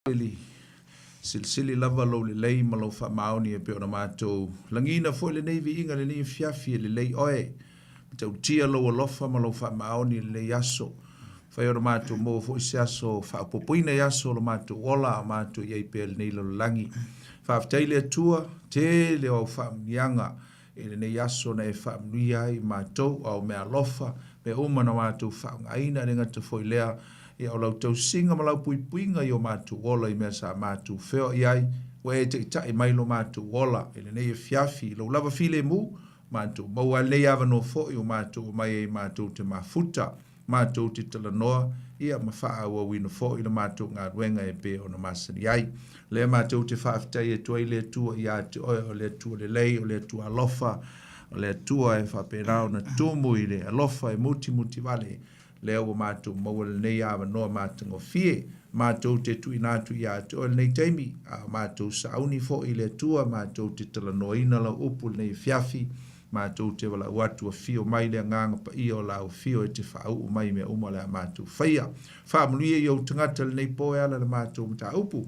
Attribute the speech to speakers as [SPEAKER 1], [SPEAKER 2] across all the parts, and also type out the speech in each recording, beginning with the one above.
[SPEAKER 1] Eli, silisili lava lou lelei ma lou faamaoni e pei ona matou lagiina foi lenei viiga i lenei afiafi e lelei oe. Matautia lou alofa ma lou faamaoni i lenei aso. Fai ona matou maua foi se aso faaopoopoina i aso o lo matou ola a o matou i ai pea i lenei lalolagi. Faafetai i le Atua, tele o au faamanuiaga I lenei aso na e faamanuia ai i matou, a o meaalofa, mea uma na matou faaaogaina, e le gata foi i lea, ia o lau tausiga ma lau puipuiga i o matou ola i mea sa matou feoai ai, ua e taitai mai lo matou ola i lenei afiafi i lou lava filemu, matou maua ai lenei avanoa foi ua matou omai ai matou te mafuta. matou te talanoa, ia ma faaauauina foi le matou galuega e pei ona masani ai. O lea matou te faafetai atu ai le Atua ia te oe, o le Atua lelei, o le Atua alofa, o le Atua e faapena ona tumu i le alofa e mutimutivale, lea ua matou maua lenei avanoa matagofie, matou te tuuina atu ia te oe lenei taimi, a o matou sauni foi i le Atua matou te talanoaina lau upu i lenei afiafi, Matou te valaau atu, afio mai le Agaga Paia o lau afio e te faauu mai i mea uma o le a matou faia. Faamanuia i ou tagata lenei po e ala i le matou mataupu.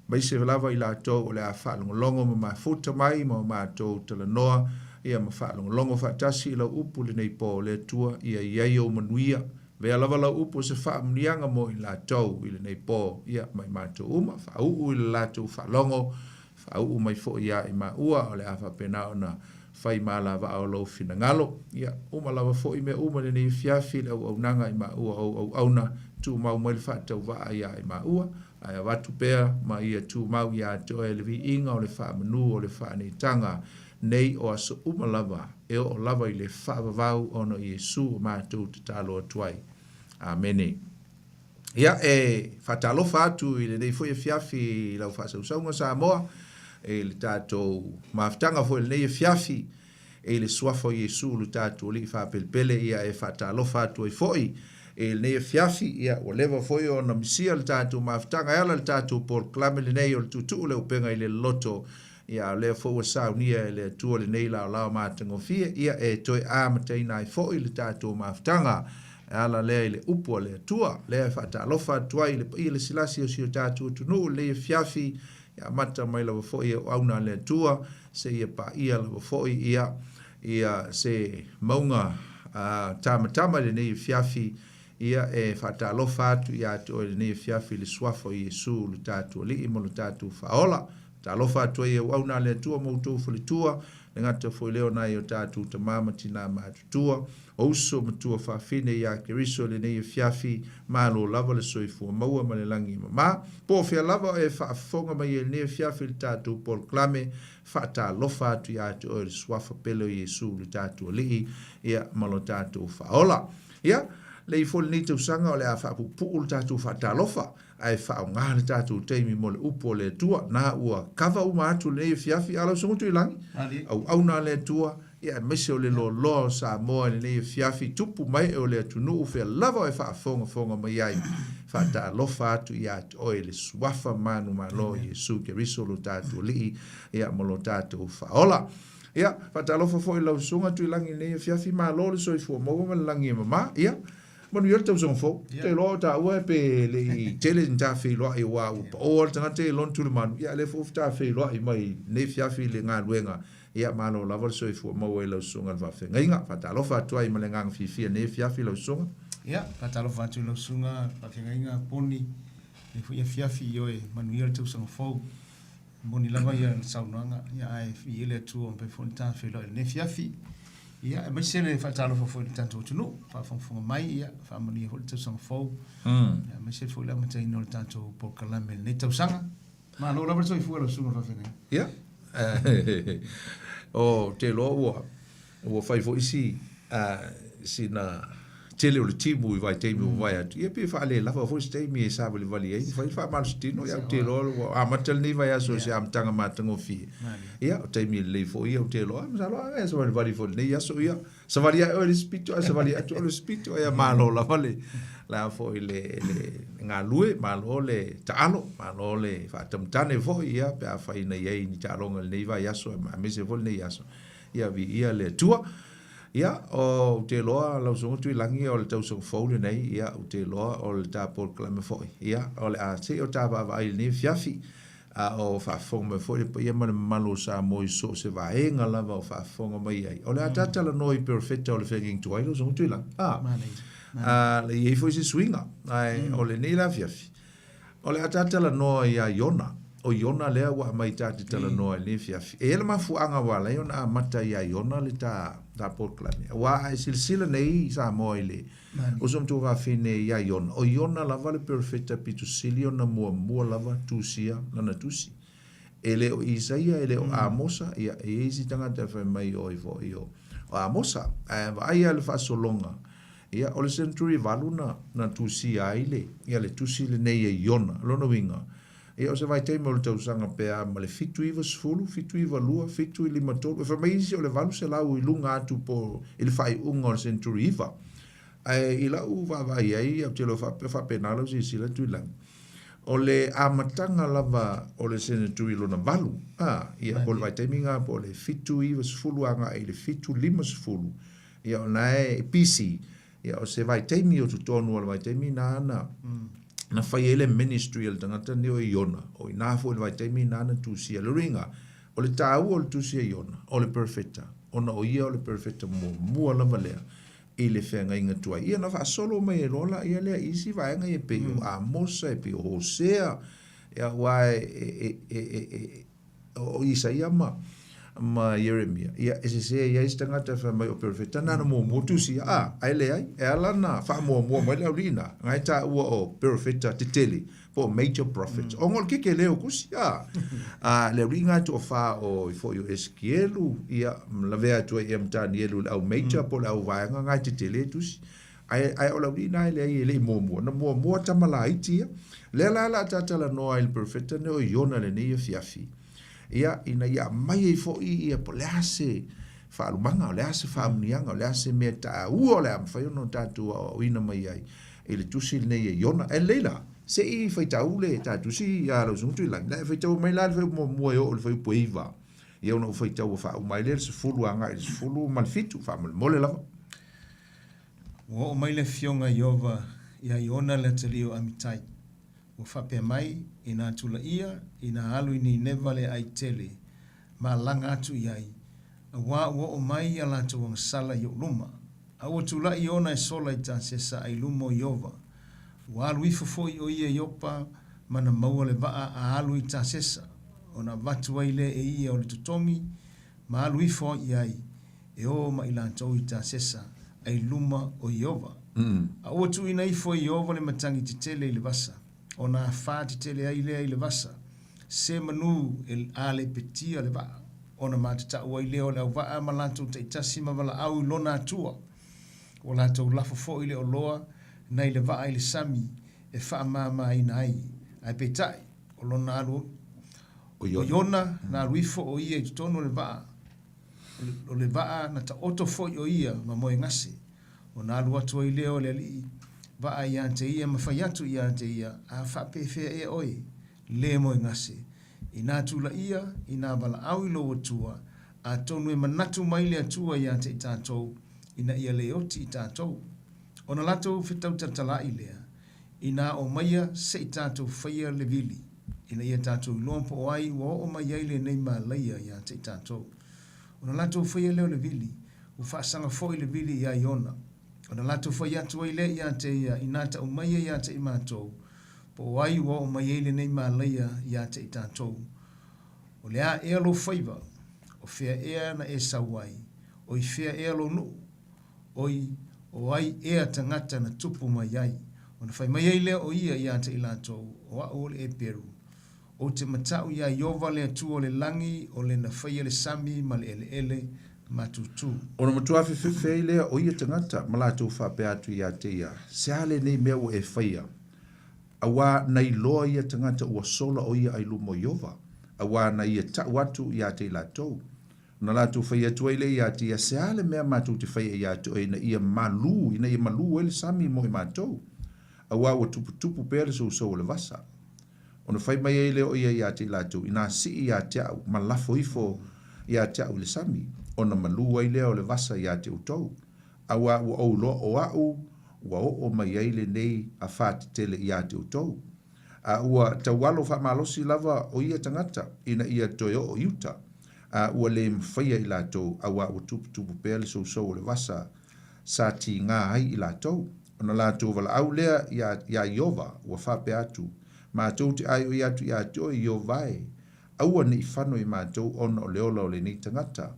[SPEAKER 1] Aemaise lava i latou o le a faalogologo ma mafuta mai ma o matou talanoa, ia ma faalogologo faatasi i lau upu lenei po. Le Atua, ia i ai ou manuia. Avea lava lau upu o se faamanuiaga mo i latou i lenei po, ia ma i matou uma. Faauu i le latou faalogo Faauu mai foi ia i maua o le a faapena ona fai ma alavaa o lou finagalo. Ia, uma lava foi mea uma i lenei afiafi i le auaunaga i maua o ou auauna, tumau mai le faatauvaa ia i maua, ae avatu pea ma ia tumau ia te oe le viiga o le faamanu o le faaneetaga nei o aso uma lava, e oo lava i le faavavau ona o Iesu o matou tatalo atu ai. Amene. Ia, e faatalofa atu i lenei foi afiafi i lau faasausauga Samoa, i le tatou mafutaga foi i lenei afiafi, i le Suafa o Iesu lo tatou Alii faapelepele, ia e faatalofa atu ai foi i lenei afiafi, ia ua leva foi ona misia le tatou mafutaga e ala i le tatou polokalame lenei o le Tuutuu le Upega i le Loloto, Ia, a o lea foi ua saunia e le Atua lenei laolao matagofie, ia, e toe amataina ai foi le tatou mafutaga e ala lea i le upu a le Atua. Lea e faatalofa atu ai i le paia lasilasi o si o tatou atunuu i lenei afiafi, ia amata mai lava foi e auauna a le Atua, seia paia lava foi ia, ia se mauga tamatama i lenei afiafi, Ia, e faatalofa atu ia te oe i lenei afiafi i le Suafa o Iesu lo tatou Alii ma lo tatou Faaola. Talofa atu ai e auauna a le Atua ma outou faletua, le gata foi lea o nai o tatou tama ma tina matutua, o uso ma tuafafine ia Keriso i lenei afiafi, malo lava le soifua maua ma le lagi e mama. Po o fea lava o e faafofoga mai ai i lenei afiafi i le tatou polokalame, faatalofa atu ia te oe i le Suafa pele o Iesu lo tatou Alii, ia, ma lo tatou Faaola. Ia, lei foi lenei tausaga o le a faapuupuu le tatou faatalofa, ae faaaoga le tatou taimi mo le upu a le Atua. Na ua kava uma atu lenei afiafi, a lau Susuga Tuilagi, auauna a le Atua, ia aemaise o le loaloa o Samoa i lenei afiafi, tupu mae o le atunuu fea lava e faafogafoga mai ai, faatalofa atu ia te oe i le Suafa manumalo o Iesu Keriso lo tatou Alii, ia ma lo tatou Faaola. Ia, faatalofa foi i lau Susuga Tuilagi i lenei afiafi, malo le soifua maua ma le lagi e mama. Ia, manuia le tausaga fou. Ou te iloa o taua pe le i tele ni ta feiloai aua ua pao lava le tagata ia i lona tulimanu, ia a o lea foi ua ta feiloai mai i lenei afiafi i le galuega. Ia, malo lava le soifua maua i lau Susuga i le Faafeagaiga. Faatalofa atu ai ma le agaga fiafia i lenei afiafi lau Susuga.
[SPEAKER 2] Ia, faatalofa atu i lau Susuga i le Faafeagaiga Poni i lenei foi afiafi, ioe, manuia le tausaga fou. E moni lava ia le saunoaga, ia ae viia le Atua ua mafai foi ona ta feiloai i lenei afiafi. Ia aemaise le faatalofa foi i le tatou atunuu, faafogafoga mai, ia faamanuia foi le tausaga fou. Ia aemaise foi le amataina o le tatou polokalame i lenei tausaga. Malo lava le soifua lau susuga i le faafeagaiga.
[SPEAKER 1] Ia. Ou te iloa ua Ua fai foi si sina tele o le timu i vaitaimi ua mavae atu, ia pe faalelava foi se taimi e savalivali ai ma fai le faamalositino. Ia ou te iloa ua amata lenei vaiaso i se amataga matagofie. Ia o taimi lelei foi ia ou te iloa, masalo a e savalivali foi i lenei aso, ia savali ae oe i le isi pito ae savali atu au i le isi pito. Ia malo lava le la foi le le galue, malo le taalo, malo le faatamatane foi ia pe afai na i ai ni taaloga i lenei vaiaso aemaise foi lenei aso. Ia viia le Atua. Ia, ou te iloa lau Susuga Tuilagi o le tausaga fou lenei, ia, ou te iloa o le ta polokalame foi, ia, o le a se i o ta vaavaai i lenei afiafi, a o faafofoga mai foi le paia ma le mamalu o Samoa i so o se vaega lava o faafofoga mai ai. O le a ta talanoa i Perofeta o le Feagaiga Tuai lau Susuga Tuilagi, a, a, le i ai foi se suiga, ae o lenei la afiafi, O le a ta talanoa iā Iona. O Iona lea ua aumai ta te talanoa i lenei afiafi. E i ai le mafuaaga ua ala ai ona amata iā Iona le ta ta polokalame. Aua a e silasila nei i Samoa i le uso ma tuafafine iā Iona, o Iona lava le perofeta pito sili ona muamua lava tusia lana tusi. E le o Isaia, e le o Amosa, ia, e i ai isi tagata e fai mai o ai foi o Amosa. Ae vaai lava i le faasologa, ia, o le century valu na, na tusia ai le, ia, le tusi lenei e Iona. O lona uiga, ia, o se vaitaimi o le tausaga pe a ma le 790, 792, 753, e fai mai isi o le 800 i luga atu po i le faaiuga o le century iva. Ae i lau vaavaai i ai, ou te iloa faapea, faapena lau silasila atu i lagi. O le amataga lava o le seneturi lona valu, a, ia, po o le vaitaimi lena po o le 790 agai i le 750, ia, o lena e, BC, ia, o se vaitaimi o totonu o le vaitaimi lena na, na fai ai le ministry a le tagata lenei o Iona, o i ina foi i le vaitaimi lena na tusia. O le uiga, o le taua o le tusi a Iona, o le perofeta, ona o ia o le perofeta muamua lava lea i le feagaiga tuai. Ia ona faasolo mai ai loa laia lea i isi vaega ia e pei o Amosa, e pei o Hosea, ia aua e, e, e, e, e, o Isaia ma, ma Ieremia, ia e sese ai se tagata e fai mai o perofeta na na muamua tusia, a, ae leai, e ala ona faamuamua mai le aualii na, na e taua o perofeta tetele, po o major prophets. Ona o le keke lea o tusi, a, a le aualii na e toafa o i foi o Esekielu, ia, lavea atu ai ia ma Tanielu i le au major po o le au vaega na e tetele tusi. Ae, ae o le aualii na e leai e le i muamua. Na muamua tama laiti ia. Lea la o le a ta talanoa ai i le perofeta lenei o Iona i lenei afiafi, ia, ina ia aumai ai foi ia po o le a se faalumaga, o le a se faamuniaga, o le a se mea taua o le a mafai ona tatou aoaoina mai ai i le tusi lenei e Iona. E lelei la, se i faitau le ta tusi iā lau Susuga Tuilagi, la e faitau mai la le fuaiupu muamua e oo i le fuaiupu e 9. Ia ona ou faitau faauma ai lea le 10 agai i le 17, faamolemole lava.
[SPEAKER 2] Ua oo mai le afioga a Ieova iā Iona le atalii o Amitai. Ua faapea mai, Inā tulaia, inā alu i Nineva le aai tele, ma laga atu i ai, auā ua oo mai ia latou agasala i ou luma. A ua tulai Iona e sola i Tasesa a i luma o Iova. Ua alu ifo foi ʻo ia i Iopa ma na maua le vaa a alu i Tasesa, ona avatu ai lea e ia o le totogi, ma alu ifo i ai, e ō ma i latou i Tasesa, a i luma o Iova. A ua tuuina ifo e Iova le matagi tetele i le vasa, ona afā tetele ai lea i le vasa, se manu e a lepetia le vaa, ona matatau ai lea o le auvaa ma latou taitasi ma valaau i lona Atua. Ua latou lafo foi le oloa nai le vaa i le sami e faamāmāina ai, ae peitai, o lona alu o Iona na alu ifo o ia i totonu o le vaa, o le vaa na taoto foi o ia ma moegase. Ona alu atu ai lea o le alii vaa iā te ia ma fai atu iā te ia, A faapefea ea oe, lē moegase? Inā tulaia, inā valaau i lou Atua, atonu e manatu mai le Atua iā te i tātou, ina ia lē oti i tātou. Ona latou fetau talatalaai lea, Inā omaia se i tātou faia le vili, ina ia tātou iloa po o ai ua oo mai ai lenei malaia iā te i tātou. Ona latou faia lea o le vili, ua faasaga foi le vili iā Iona. Ona latou fai atu ai lea iā te ia, Inā ta'u maia iā te i mātou, po o ai ua oo mai ai lenei malaia iā te i tātou. O le a ea lou faiva? O fea ea na e sau ai? O i fea ea lou nuu? Oi, o ai ea tagata na tupu mai ai? Ona fai mai ai lea o ia iā te i latou, O a'u o le Eperu. Ou te mataʻu iā Iova le Atua o le lagi, o le na faia le sami ma le eleele ma tūtū.
[SPEAKER 1] Ona matua fefefe ai lea o ia tagata ma latou faapea atu iā te ia, Se a lenei mea ua e faia? Auā na iloa ia tagata ua sola o ia ai luma o Iova, auā na ia taʻu atu iā te i latou. Ona latou fai atu ai lea iā te ia, Se a le mea matou te faia iā te oe ina ia malū, ina ia malū ai le sami mo i matou? Auā ua tuputupu pea le sousou o le vasa. Ona fai mai ai lea o ia iā te i latou, Inā sii iā te aʻu, ma lafo ifo iā te aʻu i le sami. ona malū ai lea o le vasa iā te outou, auā ua ou iloa o a'u ua oo mai ai lenei afā tetele iā te outou. A ua taualo faamalosi lava o ia tagata ina ia toe oo i uta, a ua lē mafaia i latou, auā ua tuputupu pea le sousou o le vasa sa tigā ai i latou. Ona latou valaau lea iā, iā Ieova, ua faapea atu, Matou te ʻaeʻoia atu iā te oe, Ieova e, aua ne i fano i matou ona o le ola o lenei tagata,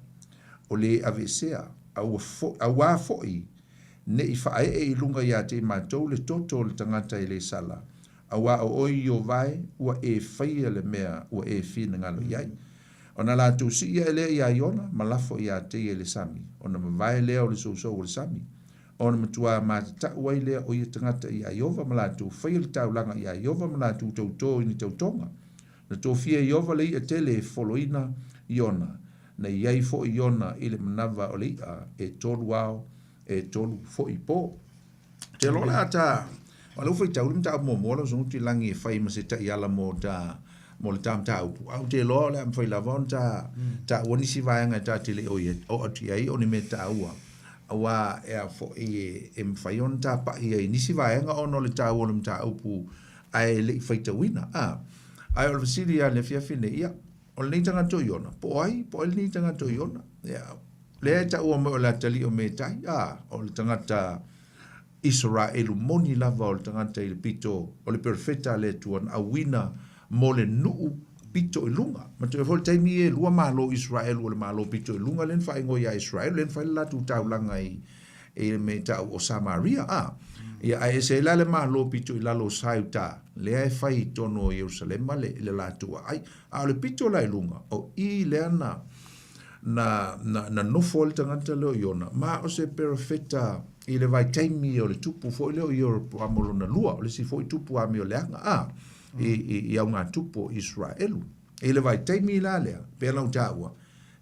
[SPEAKER 1] o lē aveesea, a ua fo, auā foʻi ne i faaeʻe i luga iā te i matou le toto o le tagata e lē sala, auā o oe, Ieova e, ua e faia le mea ua e finagalo i ai. Ona latou sii aʻe lea iā Iona ma lafo iā te ia i le sami, ona mavae lea o le sousou o le sami. Ona matuā matataʻu ai lea o ia tagata iā Ieova ma latou faia le taulaga iā Ieova ma latou tautō i ni tautoga. Na tofia e Ieova le iʻa tele e foloina Iona, na i ai foʻi Iona i le manava o le iʻa ʻetolu ao, ʻetolu foʻi pō. Te loa la ta o lou faitau le mataupu muamua lau susuga Tuilagi e fai ma se taiala mo ta mo le ta mataupu ae ou te iloa o le a mafai lava ona ta taua nisi vaega e ta te le o oo atu i ai o ni mea taua auā e a foʻi e mafai ona tapaʻi ai i nisi vaega ona o le taua o le mataupu ae le i faitauina a ae o le fesili lava i le afiafi nei ia o lenei tagata o Iona po o ai po o ai lenei tagata o Iona ia Lea e taua mai o le atalii o Metai, a, o le tagata Isaraelu moni lava o le tagata i le pito o le perofeta a le Atua na auina mo le nuu pito i luga. Manatua foi le taimi e lua malo o Isaraelu o le malo pito i luga lea na faaigoa ia Israel lea na fai le latou taulaga i i le mea tau o Samaria, a. Ia ae ese ai la le malo pito i lalo o Saiuta lea e fai i totonu o Ierusalema le le latou aai. A o le pito la i luga o i lea na na, na, na nofo ai le tagata lea o Iona, ma o se perofeta i le vaitaimi o le tupu foi lea o Ieropoamo lona lua, o le isi foi tupu amioleaga, a, i, i, i augatupu o Iseraelu. I le vaitaimi la lea, pei ona ou taua,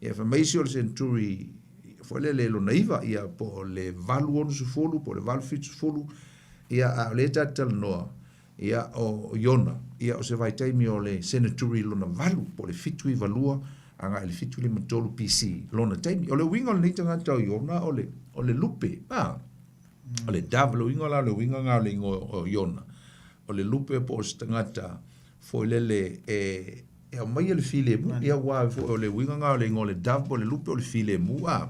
[SPEAKER 1] ia fai mai isi o le century foi lele lona iva, ia po o le 860 po o le 870, ia a o lea ta te talanoa, Ia, o Iona, ia, o se vaitaimi o le seneturi lona valu, po o le 792 agai i le 753 BC, lona taimi. O le uiga o lenei tagata o Iona, o le, o le lupe, a, o le dove, le uiga la, o le uiga lena o le igoa o Iona, o le lupe po o se tagata foi lele e, e aumaia le filemu, ia, aua foi o le uiga lena o le igoa o le dove po o le lupe o le filemu, a.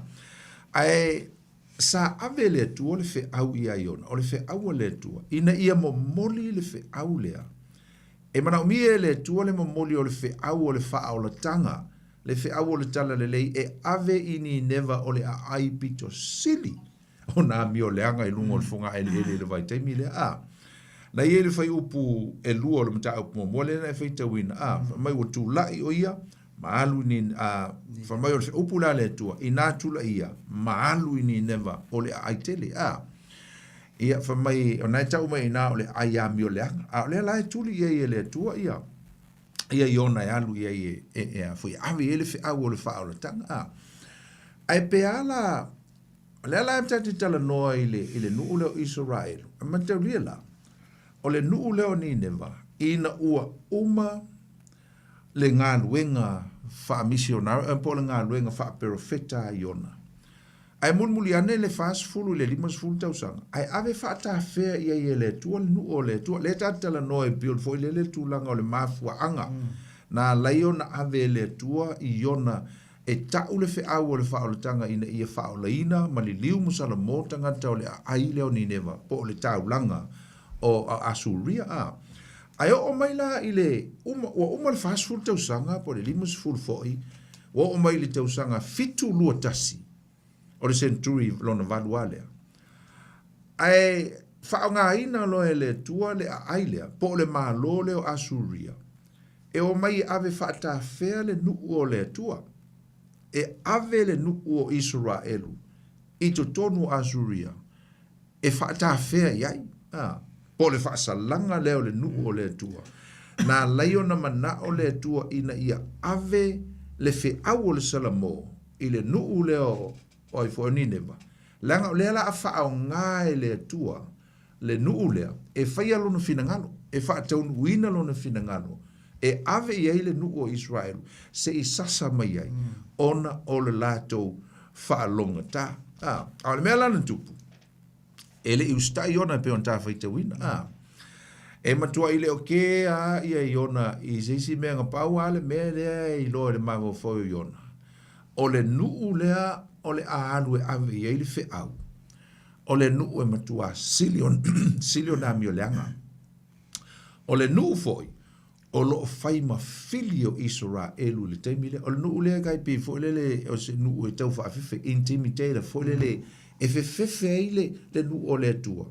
[SPEAKER 1] Ae Sa ave e le Atua le feau iā Iona, o le feau a le Atua, ina ia momoli le feau lea. E manaomia e le Atua le momoli o le feau o le faaolataga, le feau o le talalelei e ave i Nineva o le aai pito sili ona amioleaga i luga o le fogaeleele i le vaitaimi lea. A Na i ai le fuaiupu ʻelua o le mataupu muamua lea na e faitauina, a, fai mai ua tulai ʻo ia ma alu i ni, a, fai mai o le upu la a le Atua, inā tulai ia, ma alu i Nineva o le aai tele, a. Ia, fai mai, o na e tau mai inā o le aai amioleaga, a o lea la e tuli i ai e le Atua ia, ia Iona e alu i ai e, e, e a foi, e ave i ai le feau o le faaolataga, a. Ae pe a la, o lea la e tatou te talanoa i le, i le nuu lea o Isaraelu, e mataulia la, o le nuu lea o Nineva, ina ua uma le galuega faamisionari po o le galuega faaperofeta a Iona. Ae mulimuli ane le 40 i le 50 tausaga, ae ave faatafea i ai e le Atua le nuu o le Atua. Lea tatou te talanoa e build foi lele le tulaga o le mafuaaga na ala ai ona ave e le Atua i Iona e ta'u le feau o le faaolataga ina ia faaolaina ma liliu ma salamo tagata o le aai lea o Nineva po o le taulaga o Asuria. A. Ae oo mai la i le uma, ua uma le 40 tausaga po o le 50 foi, ua oo mai i le tausaga 721 o le century lona valu a lea. Ae faaaogaina loa e le Atua le aai lea, po o le malo lea o Asuria, e omai e ave faatafea le nuu o le Atua, e ave le nuu o Isaraelu i totonu o Asuria e faatafea i ai, a, po o le faasalaga lea o le nuu o le Atua. Na ala ai ona manao le Atua ina ia ave le feau o le Salamo i le nuu lea o ai foi o Nineva, leaga o lea la a faaaoga e le Atua le nuu lea e faia lona finagalo, e faataunuuina lona finagalo, e ave i ai le nuu o Isaraelu se i sasa mai ai ona o le latou. faalogata. A, a o le mea la na tupu, e le i usitai Iona e pei ona ta faitauina. A, e matuai le o kē a ia Iona i se isi mea na pau a le mea lea e iloa i le mafaufau o Iona, o le nuu lea o le a alu e ave i ai le feau, o le nuu e matuā sili ona, sili ona amioleaga. O le nuu foi, o lo o fai ma fili o Isaraelu i le taimi lea. O le nuu lea e pei foi lele o se nuu e tau faafefe, intimidator foi lele, e fefefe ai le, le nuu o le Atua.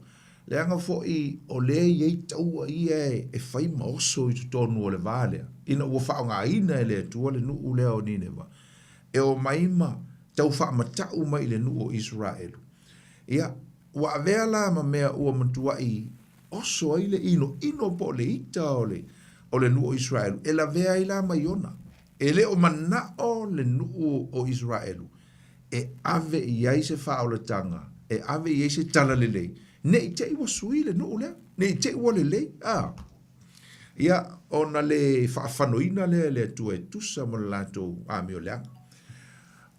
[SPEAKER 1] Leaga foi o lea e i ai taua ia e fai ma oso i totonu o le va lea, ina ua faaaogaina e le Atua le nuu lea o Nineva, e omai ma tau faamata'u mai i le nuu o Isaraelu. Ia, ua avea la ma mea ua matua'i oso ai le inoino po o le ita o le, o le nuu o Isaraelu, e lavea ai la ma Iona. E le o mana'o le nuu o Isaraelu e ave i ai se faaolataga, e ave i ai se talalelei, ne i te i ua sui le nuu lea, ne i te i ua lelei, a. Ia, ona le faafanoina lea e le Atua e tusa ma le latou amioleaga.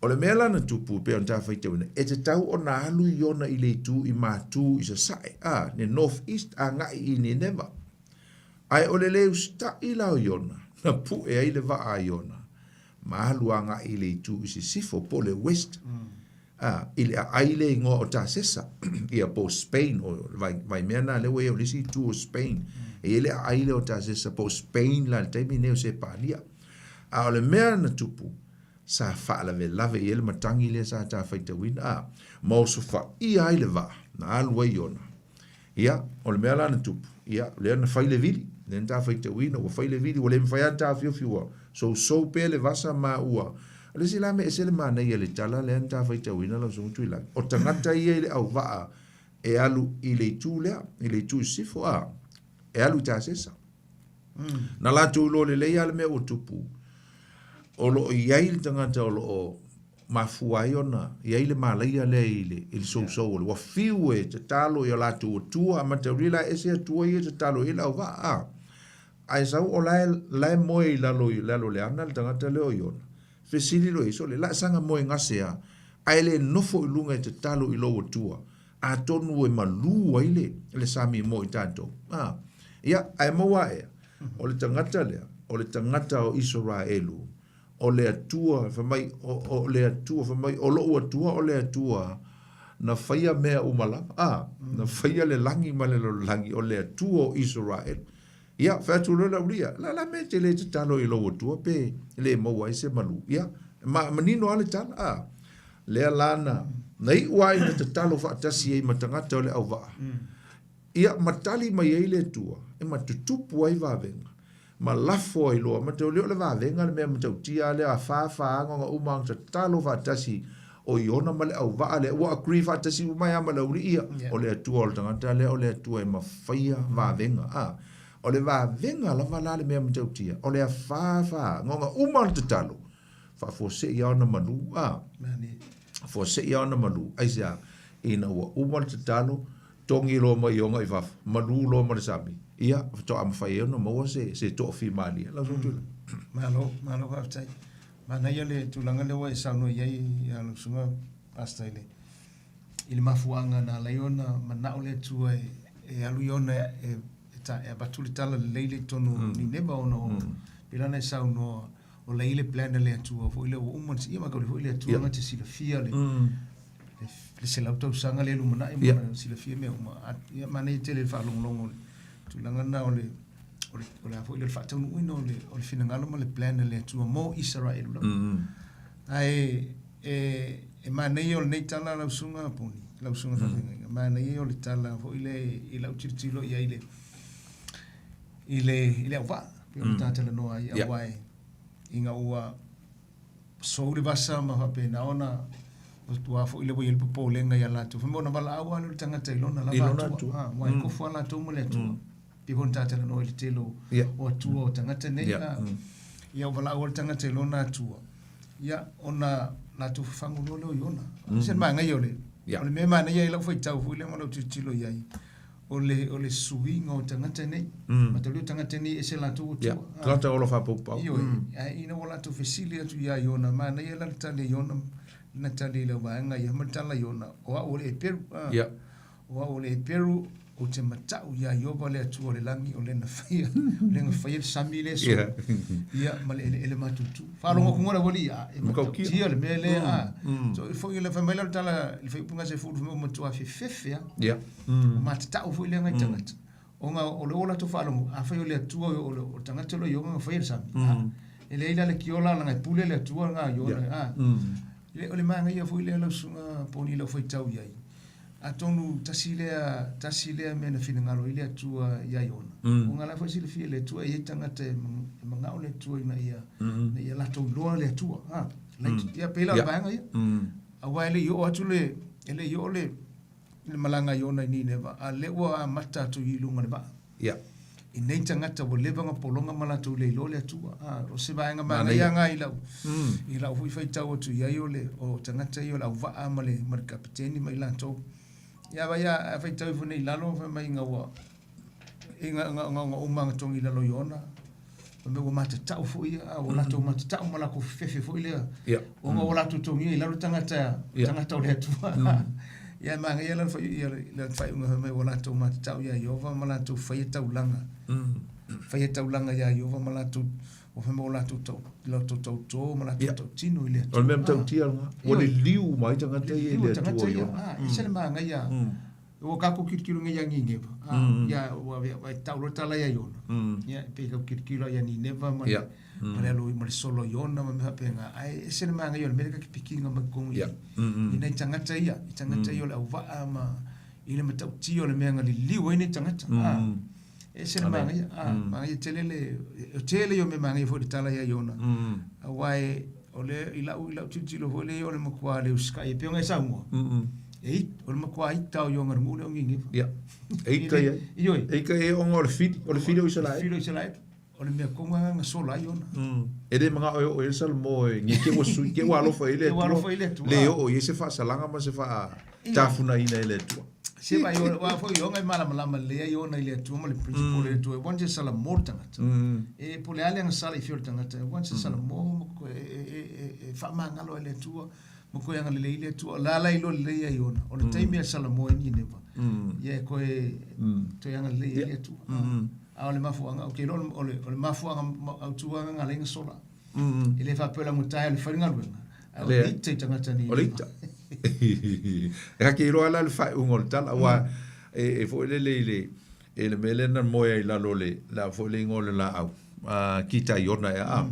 [SPEAKER 1] O le mea la na tupu, pei ona ta faitauina, e tatau ona alu Iona i le itu i Matū i Sasae, a, le North East agai i Nineva. Ae o le lē usitaʻi la o Iona, na puʻe ai le vaa a Iona, ma alu agai i le itu i Sisifo, po o le West, a, i le aai le igoa o Tasesa, ia po o Spain, o le vai, vaimea lena lea ua i ai o le isi itu o Spain. E i ai le aai lea o Tasesa po o Spain la i le taimi lenei o Sepania. A o le mea na tupu, sa faalavelave i ai le matagi lea sa ta faitauina, a, ma osofaia ai le vaa, na alu ai Iona. Ia, o le mea la na tupu, ia, lea na fai le vili, lea na ta faitauina, ua fai le vili, ua le mafai lava ona taofiofi, ua sousou pea le vasa ma ua. O le isi la mea ese le manaia i le tala lea na ta faitauina lau Susuga Tuilagi, o tagata ia i le auvaa e alu i le itu lea, i le itu i sisifo, a, e alu i Tasesa. Na latou iloa lelei lava le mea ua tupu, o lo o i ai le tagata o lo o mafua ai ona i ai le malaia lea i le, i le sousou o le ua fiu e tatalo i o latou atua, a mataulia la e ese atua ia e tatalo i ai le auvaa, a. Ae sau o la e, la e moe i lalo i lalo o le ana le tagata lea o Iona. Fesili loa i ai, sole, laasaga moe gase a, ae le nofo i luga e tatalo i lou atua, atonu e malū ai le, le sami mo i tatou. A, ia, ae maua aʻe, o le tagata lea, o le tagata o Isaraelu, o le Atua, fai mai, o, o le Atua, fai mai, o loʻu Atua o le Atua na faia mea uma lava, a, na faia le lagi ma le lalolagi, o le Atua o Isaraelu. Ia, fai atu loa le aulia, la la mea e te le tatalo i lou Atua pe le maua ai se malū. Ia, ma, manino lava le tala, a, lea la na, na iu lava ina tatalo faatasi ai ma tagata o le auvaa. Ia, ma tali mai ai le Atua, e matutupu ai vavega, ma lafo ai loa, mataulia o le vavega le mea matautia lea a fa fa aga ona uma ona tatalo faatasi o Iona ma le auvaa lea, ua agree faatasi uma ai lava ma le aualii ia, o le Atua o le tagata lea o le Atua e mafaia vavega. A, o le vavega lava la le mea matautia, o le afa fa aga ona uma ona tatalo, faafuasei lava ona malū, a, fuasei lava ona malū, aisea? Ina ua uma le tatalo, togi loa ma Iona i fafo, malū loa ma le sami, ia, faatoa mafai ai ona maua se, se toafimalie. Lau Susuga Tuilagi.
[SPEAKER 2] Malo, malo faafetai. Manaia le tulaga lea ua e saunoa i ai ia lau Susuga Pastor i le, i le mafuaaga na ala ai ona manao le Atua e, e alu Iona e, e, e, ta, e avatu le tala lelei lea i totonu o Nineva ona o, pei la ona e saunoa o la e i ai le plan a le Atua foi lea ua uma ona ia mataulia foi le Atua yeah. na te silafia le, le, le selau tausaga le lumanai ma yeah. silafia mea uma. Ia manaia tele le faalogologo o le tulaga na o le o le, o le a foi le faataunuuina o le, o le finagalo ma le plan a le Atua mo Isaraelu lava. Ae e, e manaia o lenei tala lau susuga Poni, lau susuga mm. Faafeagaiga, manaia o le tala foi le i lau tilotilo i ai le i le i le auvaa, pei ona ta talanoa ai, aua e ina ua sou le vasa ma faapena ona ua foi le ua i ai le popolega ia latou. Fai mai ona valaau lava lea o le tagata i lona lava Atua. Ha, aua e kofo lava latou ma le Atua. Pei foi ona ta talanoa i le tele o Atua o tagata nei. Ia ua valaau lava le tagata i lona Atua. Ia ona latou fafagu loa lea o Iona. Se manaia o le o le mea manaia i lau faitau foi lea ma lau tilotilo i ai. O le, o le suiga o tagata nei. Mm. Mataulia o tagata nei e ese latou atua.
[SPEAKER 1] Yeah. Tagata ola faapaupau.
[SPEAKER 2] Ioe. Mm. Ae ina ua latou fesili atu ia Iona, manaia la le tali a Iona, Na tali i lau vaega ia ma le tala Iona, O au o le Eperu, a, o au o le Eperu, ou te mata'u iā Ieova le Atua o le lagi, o Lena faia, o Lena faia le sami lea solo, ia, ma le eleele matutu. Faalogo atu le aualii, a, e matautia le mea lea, a. So, e foi, fai mai la le tala, le faaiupuga 10, fai mai ua matua fefefe lava. Ua matata'u foi lea nai tagata. Ona o le o latou faalogo, afai o le Atua, o le tagata o lo o Iona na faia le sami, a, e leai la le tiola leaga e pule le Atua na Iona, a. O le manaia foi lea lau susuga Poni i lau faitau i ai, atonu tasi lea, tasi lea mea na finagalo ai le Atua ia Iona, ona o la foi e silafia e le Atua e i ai tagata e manao le Atua ina ia, ina ia latou iloa le Atua, a. Ia pei la o le vaega ia. Aua e le i oo atu le, e le i oo le, i le malaga a Iona i Nineva, a lea ua amata atu i luga o le vaa.
[SPEAKER 1] Ia.
[SPEAKER 2] I nei tagata ua leva ona pologa ma latou le iloa le Atua. A, o se vaega manaia lena i lau, i lau foi faitau atu i ai o le, o tagata ia o le auvaa ma le, ma le kapeteni ma i latou. Ia vaai a, a faitau ifo nei i lalo fai mai ina ua, ina, ina, ina, ina uma ona togi i lalo o Iona, fai mai ua matatau foi ia, a ua latou matatau ma latou fefefe foi lea.
[SPEAKER 1] Ia.
[SPEAKER 2] Ona ua latou togia i lalo tagata, tagata o le Atua. Ia e manaia la le fai, ia le faaiuga fai mai ua latou matatau iā Ieova ma latou faia taulaga. Faia taulaga iā Ieova ma latou, ua fai mai ua latou tau, latou tautō ma latou tautino i le
[SPEAKER 1] Atua. O le mea matautia lena. Ua liliu mai tagata ia i le Atua
[SPEAKER 2] Iona. A, e ese le manaia. Ua tatou tilotilo nei ia Nineva, a, ia, ua, ua tau loa le tala ia Iona, ia, e pei tau tilotilo ia Nineva ma le, ma le alo ma le solo Iona ma mea faapena, ae ese le manaia o le mea lea ta te pikiina mai totonu i, i nai tagata ia, i tagata ia o le auvaa ma, i le matautia o le mea na liliu ai nei tagata, a, ese le manaia, a, manaia tele le, o tele ia o mea manaia foi i le tala ia Iona, aua e, O le, i lau, i lau tilotilo foi lea, o le matua le usikai e pei ona e saunoa. E i, o le matua ita o Iona i le nuu lea o Nineva.
[SPEAKER 1] Ia. E ita ia.
[SPEAKER 2] Ioe.
[SPEAKER 1] E ita ia ona o le fili, o le fili o Isaraelu.
[SPEAKER 2] Fili o Isaraelu. O le mea tonu lava na sola ai Iona.
[SPEAKER 1] E le manao e oo i ai le Salamo e, ne i te i ua sui, te i ua alofa i ai le
[SPEAKER 2] Atua. Ua alofa i le Atua.
[SPEAKER 1] Le oo i ai se faasalaga ma se faatafunaina e le Atua.
[SPEAKER 2] Se vai o a foi Iona e malamalama lelei ai Iona i le Atua ma le principle o le Atua. Once e salamo le tagata, e po o le a le agasala i fia o le tagata, once e salamo ma e faamagalo ai le Atua ma toe agalelei le Atua. O la la iloa lelei ai Iona, o le taimi e salamo ai Nineva, ia e toe toe agalelei ai le Atua. A o le mafuaaga, ou te iloa o le mafuaaga autu lava lena na ala ai ona sola. E le faapea o le augata o le fai le galuega, ae o le ita i tagata nei.
[SPEAKER 1] O le ita. E ka te iloa la le faaiuga o le tala, aua e foi lele i le, i le mea lea na moe ai i lalo o le, le a foi le igoa o le laau, kita Iona ea a.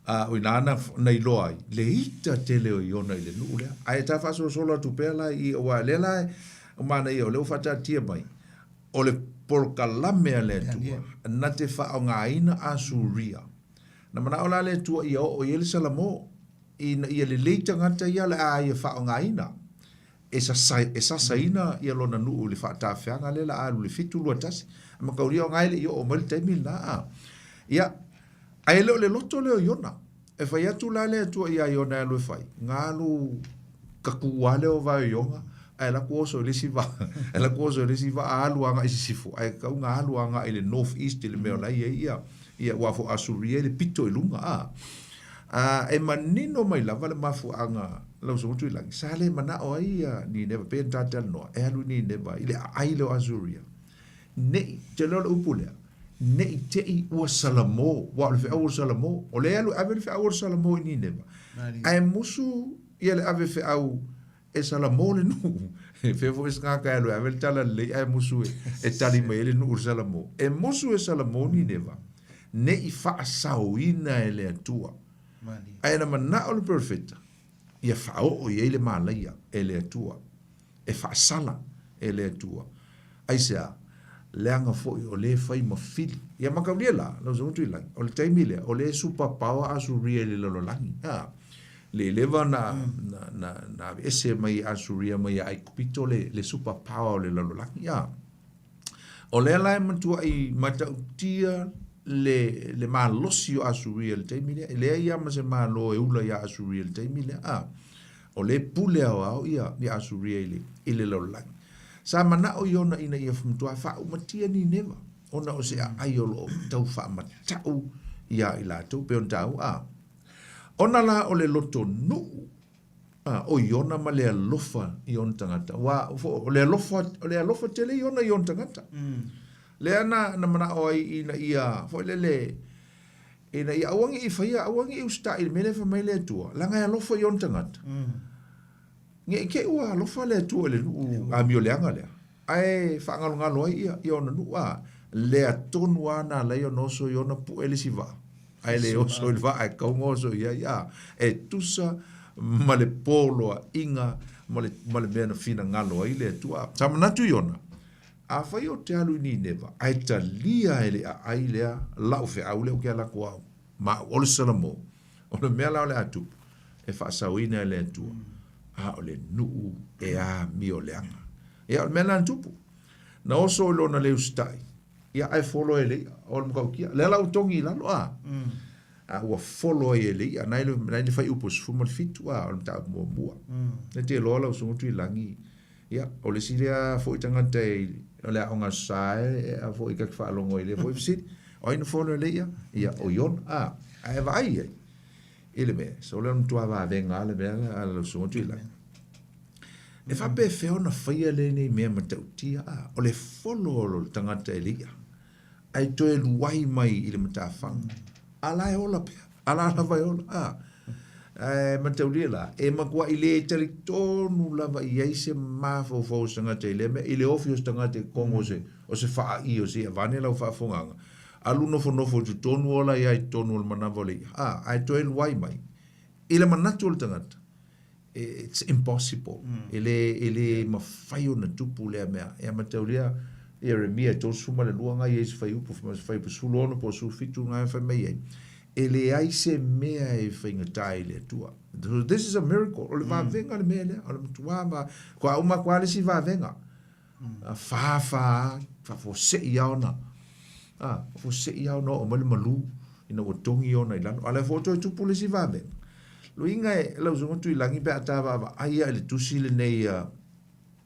[SPEAKER 1] A o ina na, na iloa ai le ita tele o Iona i le nuu lea. Ae ta faasolosolo atu pea la i, aua o lea la e manaia o lea ua faataatia mai, o le polokalame a le Atua na te faaaogaina Asuria. Na manao la le Atua ia oo i ai le Salamo, ina ia lelei tagata ia o le a ia faaaogaina e sasa, e sasaina ia lona nuu i le faatafeaga lea la a alu i le 7, 2, 1. E mataulia o na e le i oo mai le taimi lena a. Ia, ae le o le loto lea o Iona. E fai atu la le Atua iā Iona e alu e fai, galu kakū lea o vae o Iona, ae alu atu oso i le isi vaa, alu atu oso i le isi vaa alu agai i sisifo, ae tatau ona alu agai i le north east i le mea o la e i ai ia, ia ua fo Asuria i le pito i luga, a. A, e manino mai lava le mafuaaga lau Susuga Tuilagi, sa le manao ai ia Nineva, pei ona ta talanoa, e alu i Nineva i le aai lea o Asuria, ne i, ou te iloa o le upu lea, ne i te i ua salamo, aua o le feau o le salamo, o lea e alu e ave le feau o le salamo i Nineva, ae musu ia le ave feau e salamo le nuu. E fea foi se tagata e alu e ave le tala lelei ae musu e tali mai ai le nuu i le salamo. E musu e salamo Nineva, ne i faasaoina e le Atua. Ae na manao le perofeta, ia faaoo i ai le malaia e le Atua, e faasala e le Atua. Aisea? Leaga foi o lea e fai ma fili. Ia mataulia la, lau Susuga Tuilagi, o le taimi lea, o lea e super power Asuria i le lalolagi. A, le leva na, na, na, na aveese mai Asuria mai ia Aikupito le, le super power o le lalolagi. A, o lea la e matuai matautia le, le malosi o Asuria i le taimi lea. E leai lava ma se malo e ula iā Asuria i le taimi lea. A, o lea e pule aoao ia, ia Asuria i le, i le lalolagi. Sa manao Iona ina ia matua faaumatia Nineva, ona o se aai o lo o tau faamata'u iā i latou, pei ona taua. A, ona la o le loto nuu, A, o Iona ma le alofa i ona tagata. Ua, o le alofa, o le alofa tele Iona i ona tagata. Lea na, na manao ai ina ia, foi lele, ina ia aua ne i faia, aua ne i usitai i le mea lea e fai mai le Atua, leaga e alofa i ona tagata. Ne i te i ua alofa le Atua i le nuu amioleaga lea, ae faagalogalo ai ia, ia ona nuu, a, lea tonu lava na ala ai ona oso Iona pue le isi vaa, ae le oso i le vaa e tatau ona oso i ai, a, e tusa ma le poloaiga ma le, ma le mea na finagalo ai le Atua. Sa manatu Iona, Afai ou te alu i Nineva, ae talia e le aai lea lau feau lea ou te alu atu au ma au o le Salamo, o le mea la o le a tupu, e faasaoina e le Atua, a o le nuu e amioleaga. Ia, o le mea la na tupu, na oso i lona le usitai, ia ae folo ai e le i'a, o le matautia, lea la ua togi i lalo, a, a ua folo ai e le i'a, na i le fuaiupu 17, a, o le mataupu muamua. E te iloa lau Susuga Tuilagi, Ia, o le isi lea foi tagata e, o le Aoga Aso Sa e, a foi ta te faalogo i lea foi fesili. O ai na folo e le i'a? Ia, o Iona. A, ae vaai i ai i le mea, so o le matua vavega lava le mea lea a lau Susuga Tuilagi. E faapefea ona faia lenei mea matautia? A, o le folo o le tagata e le i'a, ae toe luai mai i le matafaga. A la e ola pea, a la lava e ola. A, ae mataulia la, e matuai le talitonu lava i ai se mafaufau o se tagata i lea mea, i le ofi o se tagata i totonu o se, o se faai o se i'a vaeane lau faafofogaaga, alu nofonofo i totonu ola ai i totonu o le manava o le i'a, a, ae toe luai mai i le manatu o le tagata. It's impossible. E le, e le mafai ona tupu lea mea. Ia mataulia Ieremia 32 na i ai se fuaiupu, fuaiupu 16 po o 17 na e fai mai ai, e leai se mea e faigata i le Atua. So this is a miracle. O le vavega le mea lea. O le matua va, kua uma atu lava le isi vavega. Fa fa, faafuasei lava ona, a, faafuasei lava ona oo mai le malu ina ua togi ona i lalo. A o lea foi ua toe tupu le isi vavega. Luiga e lau Susuga Tuilagi pe a ta vaavaai lava i le tusi lenei a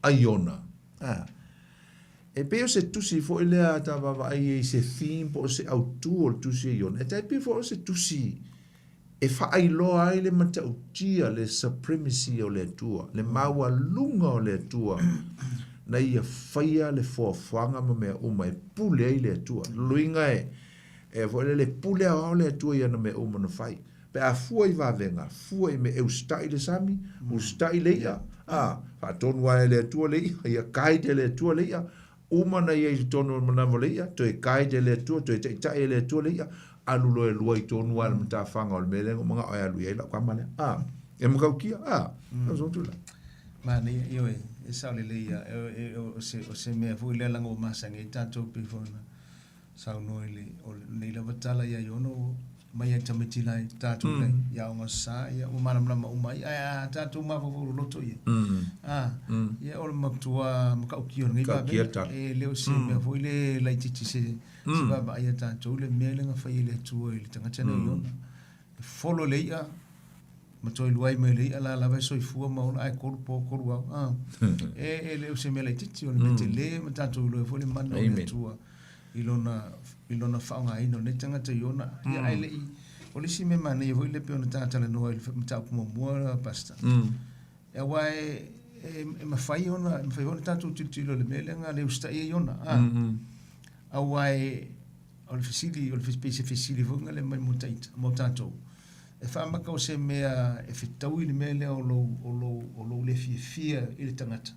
[SPEAKER 1] a Iona, a, e pei o se tusi foi lea a ta vaavaai i ai i se theme po o se autu o le tusi a Iona, e tai pei foi o se tusi e faailoa ai le matautia, le supremacy o le Atua, le maualuga o le Atua na ia faia le foafoaga ma mea uma e pule ai le Atua. Luiga e, e foi lele, pule aoao le Atua i ana mea uma na fai. Pe a fua i vavega, fua i mea e usitai le sami, usitai le i'a, a, faatonu lava e le Atua le i'a, ia guide e le Atua le i'a, uma ona i ai i totonu o le manava o le i'a, toe guide e le Atua, toe taitai e le Atua le i'a, alu loa e lua i tonu lava i le matafaga o le mea lea na ou manao e alu i ai lau tama lea. A, e matautia, a, lau Susuga Tuilagi.
[SPEAKER 2] Manaia, ioe, e sao lelei lava, o se, o se mea foi lea leaga ua masani ai tatou pei foi ona saunoa i le, o lenei lava tala ia Iona ua mai ai tamaiti la i tatou mm. i aoga sa ia ua malamalama uma ai ae a tatou mafaufau loloto ia mm. a mm. ia o le matua matautia o lenei vavega e le o se mm. mea foi le laitiiti se mm. se vaavaai a tatou le mea lea na fai e le Atua i le tagata lea mm. Iona e folo le i'a ma toe luai mai le i'a la lava e soifua ma ola ae tolu po tolu ao a e e le o se mea laitiiti o le mea tele ma tatou iloa foi le mana o le Atua i lona i lona faaaogaina o lenei tagata i ona ia ae le i o le isi mea manaia foi lea pei ona ta talanoa i le mataupu muamua Pastor aua e e mafai ona e mafai foi ona tatou tilotilo i le mea lea na le usitai ai ona a aua e o le fesili o le pei se fesili foi na le mai mo taita mo tatou e faamata o se mea e fetaui le mea lea o lou o lou o lou le fiafia i le tagata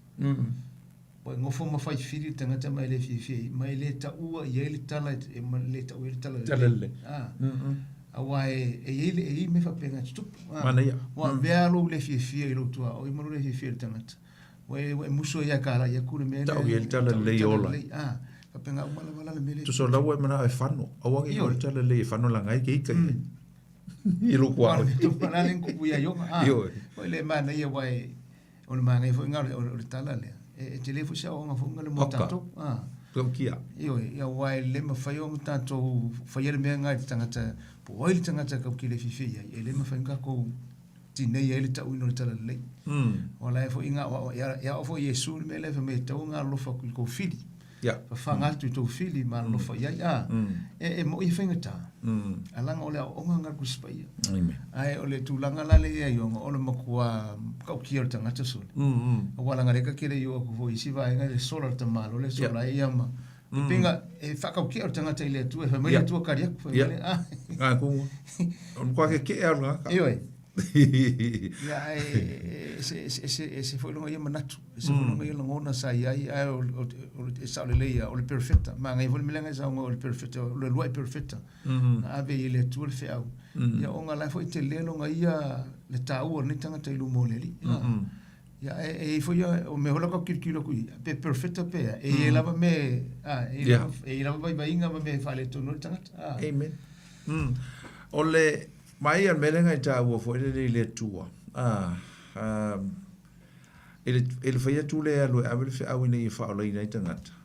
[SPEAKER 2] Ua e nofo ma fai fili le tagata ma e le fiafia i, ma e le taua i ai le tala e ma le taua i ai le tala
[SPEAKER 1] Tala lelei.
[SPEAKER 2] Ah. Aua e e i ai le e i ai mea faapena e tutupu.
[SPEAKER 1] Ah. Manaia.
[SPEAKER 2] Ua avea lou le fiafia i lou tuaoi ma lou le fiafia i le tagata. Ua e ua e musu ai lava e kalai atu le mea lea.
[SPEAKER 1] Tau i ai le tala lelei e ola.
[SPEAKER 2] Ah. Faapena uma lava la le mea lea.
[SPEAKER 1] Tusa o la ua e manao e fano. Aua ne i
[SPEAKER 2] Ioe.
[SPEAKER 1] le tala lelei e fano leaga ai ke ika i ai. I lou tuaoi.
[SPEAKER 2] Ua la le kupu ia Iona. Ah.
[SPEAKER 1] Ioe.
[SPEAKER 2] Foi le manaia aua e O le manaia foi lena o le tala lea, e tele foi se aoaoga foi lea mo tatou.
[SPEAKER 1] Ah. Tautia.
[SPEAKER 2] Ioe, ia aua e le mafai ona tatou faia le mea lena i le tagata, po o ai le tagata tatou te le fiafia i ai, e le mafai ona tatou tinei ai le tauina o le talalelei. O la e foi na aoao, e aoao foi Iesu le mea lea fai mai e tatau ona alolofa atu i le tou fili. Fafaga atu i tou fili ma alolofa i ai. A, e mo'i e faigata, ae leaga o le aoaoga lena a le Tusi Paia. Ae o le tulaga la lea i ai Iona, o le matua matautia o le tagata sole. Aua leaga o lea ta te le i oo atu foi i isi vaega i le sola o le tamaloa lea e sola ai ia ma E pei ona e faatautia o le tagata i le Atua, e fai mai le Atua tali atu, fai mai le, ah.
[SPEAKER 1] Ah, ku. O le matua keke'e lava o le tagata.
[SPEAKER 2] Ioe. Ia, ae ese, ese, ese, ese foi lona ia manatu, ese foi lona ia lagona sa i ai, ae o, o, o, e sao lelei lava, o le perfecta. Manaia foi le mea lea na e saunoa o le perfecta, o le uluai perfecta. Na ave i le Atua le feau. Ia, ona o la e foi e tele lona ia, le taua o lenei tagata i luma o le Alii. Ia, e, e i ai foi ia, o mea foi la e tau tilotilo atu i ai, pe perfecta pe a, e i ai lava mea, a, e i ai lava, e i ai lava vaivaiga ma mea e faaletonu ai le tagata. A.
[SPEAKER 1] Amen. O le mai a le mea lea na e taua foi lele i le Atua, a, a, i le, i le fai atu lea e alu e ave le feau ina ia faaolaina ai tagata,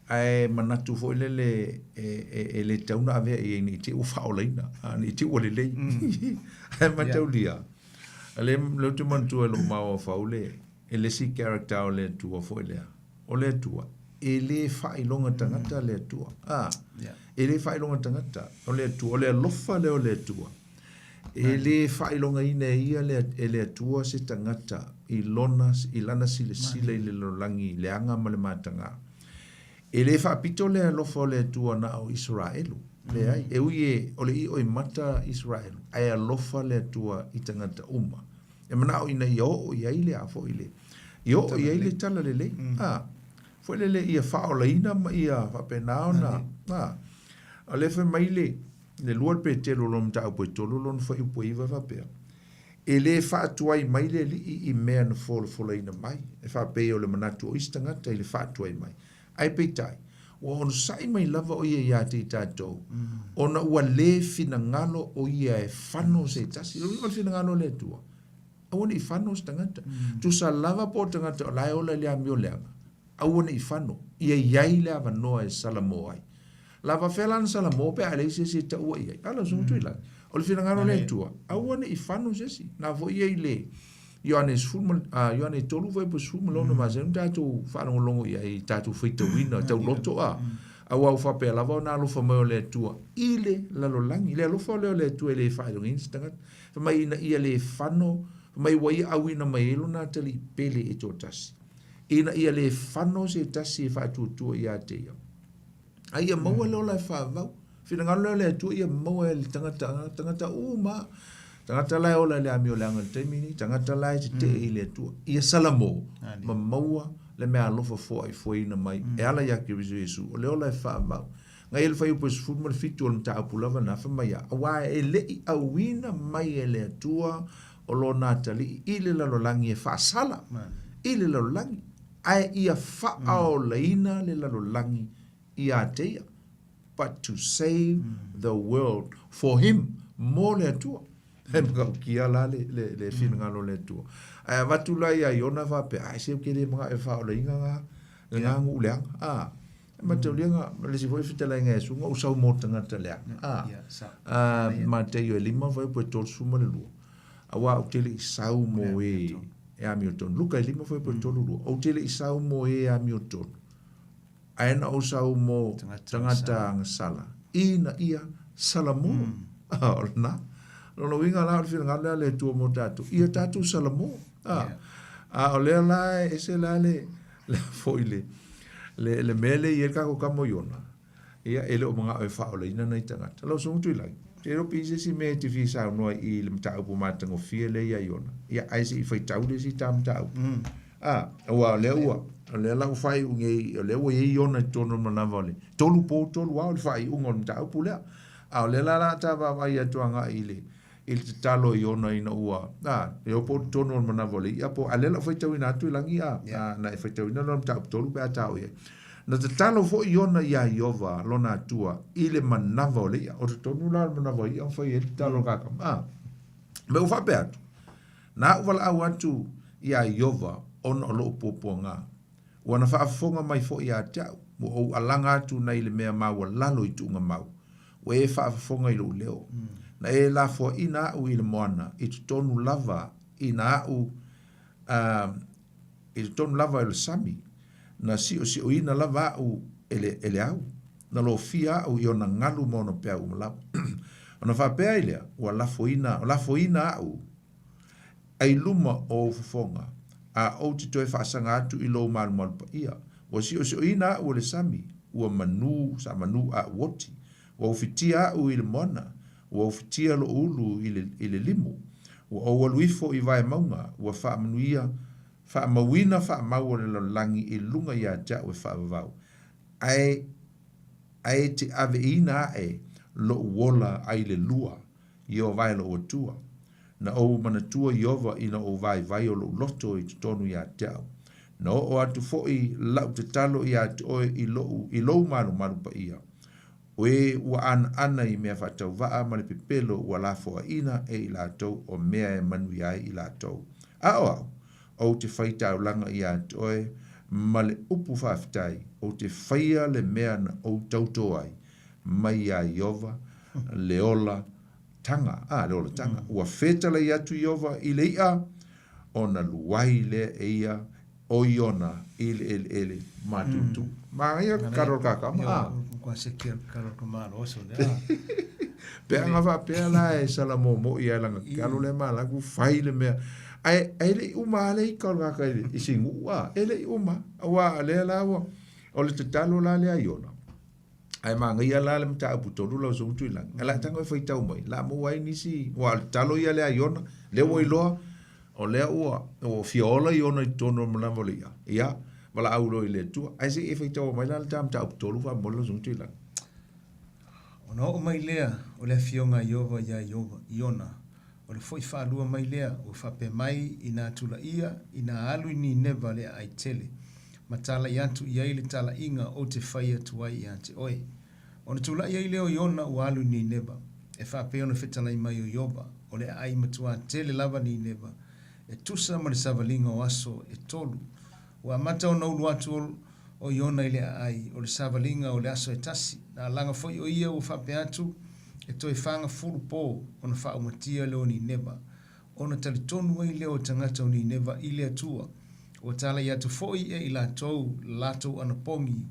[SPEAKER 1] ae manatu foi lele e, e, e le tatau ona avea i ai ne i te i ua faaolaina, a, ne i te i ua lelei. Ae mataulia, A lea lea ou te manatua i lou mafaufau le e le isi character o le Atua foi lea. O le Atua, e le faailoga tagata le Atua. A, e le faailoga tagata. O le Atua, o le alofa lea o le Atua. E le faailogaina e ia le, e le Atua se tagata i lona, i lana silasila i le lalolagi leaga ma le mataga. E le faapito le alofa o le Atua na o Isaraelu, leai, e ui e o le ʻiʻo i mata Isaraelu, ae alofa le Atua i tagata uma. E manaʻo ina ia oo i ai le a foi le, ia oo i ai le talalelei, a, foi lele ia faaolaina ma ia faapena ona, a. O lea fai mai le, le 2 Petelo lona mataupu e 3 lona fuaiupu e 9 e faapea, E le faatuai mai le Alii i mea na folafolaina mai, e faapei o le manatu o isi tagata i le faatuai mai. Ae peitai, ua onosai mai lava o ia iā te i tatou, ona ua le finagalo o ia e fano se tasi. O le uiga o le finagalo o le Atua, aua ne i fano se tagata. Tusa lava po o tagata o la e ola i le amio leaga, aua ne i fano, ia i ai le avanoa e salamo ai. Lava fea la na salamo pe a e leai se isi e taua i ai. A lau susuga Tuilagi, o le finagalo o le Atua, aua ne i fano se isi. Na foi ia i le Ioane Ioane 3 fuaiupu 16 masani ona tatou faalogologo i ai i tatou faitauina tauloto a. Aua ua faapea lava ona alofa mai o le Atua i le lalolagi. Le alofa lea o le Atua e le faailogaina se tagata. Fai mai ina ia le fano, fai mai ua ia auina mai ai lona atalii pele e toatasi. Ina ia le fano se tasi e faatuatua ia te ia. A ia maua le ola e faavau. Finagalo lea o le Atua ia maua e le tagata, tagata uma. Tagata la e ola i le amio leaga i le taimi lenei, tagata la e tetee i le Atua. Ia salamo ma maua le mea alofa foaifoaina mai e ala ia Keriso Iesu, o le ola e faavau. Ngai e le fuaiupu e 17 o le mataupu lava lena, fai mai a, aua e le i auina mai e le Atua o lona atalii i le lalolagi e faasala i le lalolagi, ae ia faaolaina le lalolagi ia te ia, but to save the world for him, mo le Atua. E matautia la le, le, le finagalo o le Atua. Ae avatu la ia Iona faapea, ai se ou te le manao e faaolaina na, lena nuu leaga. A, e mataulia na, le isi foi fetalaiga e Iesu, na ou sau mo tagata leaga. A, a, Mateio e 5 fuaiupu e 32. Aua ou te le i sau mo e e amiotonu. Luka e 5 fuaiupu e 32. Ou te le i sau mo e amiotonu, ae na ou sau mo tagata agasala, ina ia salamo. O lena. Lona uiga la o le finagalo lea a le Atua mo tatou, ia tatou salamo. A o lea la e ese la le, le foi le, le, le mea lea e i ai le tatou tama o Iona, Ia, e le o manao e faaolaina nai tagata. Lau Susuga Tuilagi, ou te iloa pe i ai se isi mea e te fia saunoa ai i le mataupu matagofie lea ia Iona. Ia, ae se i faitau le isi ta mataupu. A, aua o lea ua, o lea la ua faaiu nei, o lea ua i ai Iona i totonu o le manava o le tolu po tolu ao le faaiuga o le mataupu lea. A o lea la o le a ta vaavaai atu agai i le, i le tatalo i Iona ina ua, a, e o po o totonu o le manava o le i'a po, a lea la ua faitauina atu i lagi, a, a, na e faitauina lona mataupu tolu pe a ta oo i ai. Na tatalo foi Iona iā Ieova lona Atua i le manava o le i'a. O totonu la o le manava o le i'a ma fai ai le tatalo a le kakama. A, me ua faapea atu, Na aʻu valaau atu iā Ieova ona o loʻu puapuaga. Ua na faafofoga mai foi ia te aʻu, ua ou alaga atu nai le mea maualalo i tuugamau. Ua e faafofoga i lou leo. Na e lafoaina aʻu i le moana, i totonu lava ina aʻu, a, i totonu lava o le sami. Na siʻosiʻoina lava aʻu e le, e le au. Na lofia aʻu i ona galu ma ona peau uma lava. Ona faapea ai lea, Ua lafoina, lafoina aʻu ai luma o ou fofoga, a ou te toe faasaga atu i lou malumalu paia. Ua siʻosiʻoina aʻu e le sami, ua manū, sa manū aʻu oti. Ua ufitia aʻu i le moana, ua ufitia loʻu ulu i le, i le limu. Ua ou alu ifo i wae mauga, ua faamanuia, faamauina faamau o le lalolagi i luga iā te aʻu e faavavau, ae, ae te aveina aʻe loʻu ola ai le lua, Ieova e loʻu Atua. Na ou manatua Ieova ina ou vaivai o loʻu loto i totonu iā te aʻu. Na oo atu foʻi laʻu tatalo iā te oe i loʻu, i lou malumalu paia. O e ua ʻanaʻana i mea faatauvaʻa ma le pepelo ua lafoaʻina e i latou o mea e manuia ai i latou. A o aʻu, ou te fai taulaga iā te oe ma le upu faafetai, ou te faia le mea na ou tautō ai, mai iā Ieova le ola taga, a, le ola taga. Ua fetalai atu Ieova i le iʻa, ona luai lea e ia o Iona i le ʻeleʻele mātūtū. Manaia ka kalo o le kakama, a. Pe aga faapea la e sala momoʻi ai lana kalo lea ma laku fai le mea. Ae, ae le i uma a le ika o le kaka i, i sinuʻu, a, e le i uma. Auā lea la ua, o le tatalo la lea a Iona. Ae manaia la le mataupu tonu lau Susuga Tuilagi. Ae la tago e faitau mai, la maua ai nisi, ua o le tatalo ia lea a Iona, lea ua iloa, o lea ua, ua fia ola Iona i totonu o le manava o le i'a. Ia, valaau loa i le Atua. Ae se i e faitaua mai la le ta mataupu tolu faamolemole lau Susuga Tuilagi.
[SPEAKER 2] Ona oo mai lea o le afioga a Ieova iā Iova, Iona, o le foʻi faalua mai lea, ua faapea mai i nā tulaia, i nā alu i Nineva le aai tele, ma talai atu i ai le talaiga ou te fai atu ai iā te oe. Ona tulai ai lea o Iona ua alu i Nineva, e faapea ona fetalai mai o Ioba, o le aai matuā tele lava Nineva, e tusa ma le savaliga o aso e tolu. Ua amata ona ulu atu o Iona i le aai, o le savaliga o le aso e tasi. Na alaga foi o ia ua faapea atu, e toe fagafulu pō ona faaumatia lea o Nineva. Ona talitonu ai lea o tagata o Nineva i le Atua. Ua talai atu foi e i latou la latou anapogi,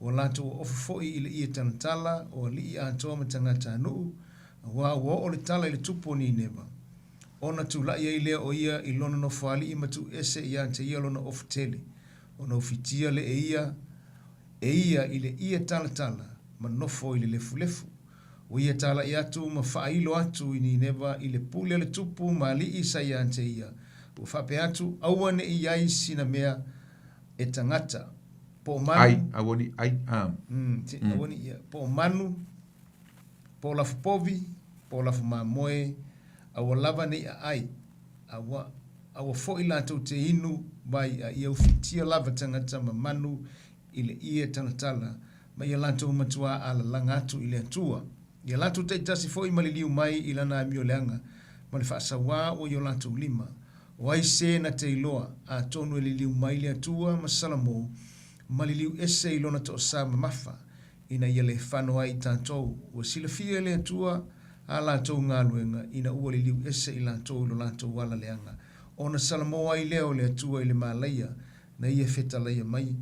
[SPEAKER 2] ua latou ofu foi i le ie talatala o alii atoa ma tagatanuu, auā ua oo le tala i le tupu o Nineva. Ona tulai ai lea o ia i lona nofoalii ma tuuese iā te ia lona ofu tele, ona ufitia le e ia e ia i le ie talatala ma nofo i le lefulefu. Ua ia talai atu ma faailo atu i Nineva i le pule a le tupu ma alii sa iā te ia, ua faapea atu, Aua ne i ai sina mea e tagata, po o manu.
[SPEAKER 1] Ai, aua ne i ai, a.
[SPEAKER 2] Aua ne i ia, po o manu, po o lafupovi, po o lafumamoe, aua lava ne i aai, aua, aua foi latou te inu vai a ia ufitia lava tagata ma manu i le ie talatala, ma ia latou matuā alalaga atu i le Atua. Ia latou taitasi foi ma liliu mai i lana amio leaga, ma le faasauā ua i o latou lima. O ai se na te iloa, atonu e liliu mai le Atua ma Salamo, ma liliu ese i lona toasā mamafa, ina ia le fano ai i tatou, ua silafia e le Atua a latou galuega ina ua liliu ese i latou i lo latou ala leaga, ona salamo ai lea o le Atua i le malaia na ia fetalaia mai,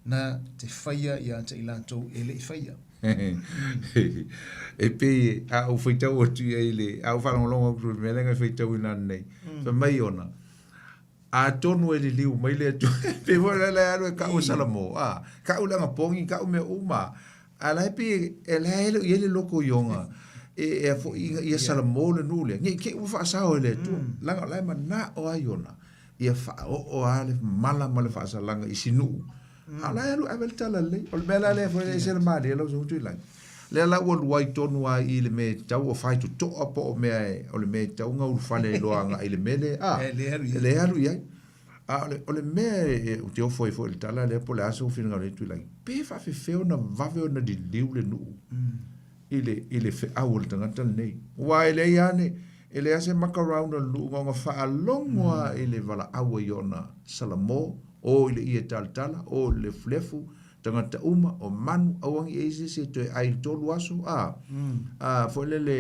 [SPEAKER 2] na te faia ia te i latou e le i faia.
[SPEAKER 1] E pei a ou faitau atu i ai i le, a ou faalogologo atu i le mea lea na faitauina ananei, fai mai ona, Atonu e liliu mai le Atua. Pei foi la le alu e ka'u e Salamo, a, ka'u le anapogi, ka'u mea uma, a la e pei e la e le o i ai le loko ioga e a foi ina ia Salamo le nuu lea, nei te i ua faasao e le Atua. Leaga o la e mana'o lava Iona ia faaoo lava le mala ma le faasalaga i si nuu. A o la e alu ave le tala lelei. O le mea la lea foi e ese le malie lau Susuga Tuilagi. Lea la ua alu ai tonu lava i i le mea e tatau o faitotoa po o mea e, o le mea e tatau ona ulufale ai loa agai i le mea lea, a,
[SPEAKER 2] E le alu i ai.
[SPEAKER 1] e le alu i ai. A o le, o le mea e, ou te ofo ai foi i le tala lea po o le a sou finagalo i ai Tuilagi, pe faafefea ona vave ona liliu le nuu i le, i le feau a le tagata lenei. Aua e leai lava ne, e leai lava se maka round a le nuu na ona faalogo lava i le valaau a Iona Salamo, o i le ie talatala, o i le lefulefu, tagata uma, o manu, aua ne i i ai se isi e toe ai i le tolu aso, a, a, foi lele,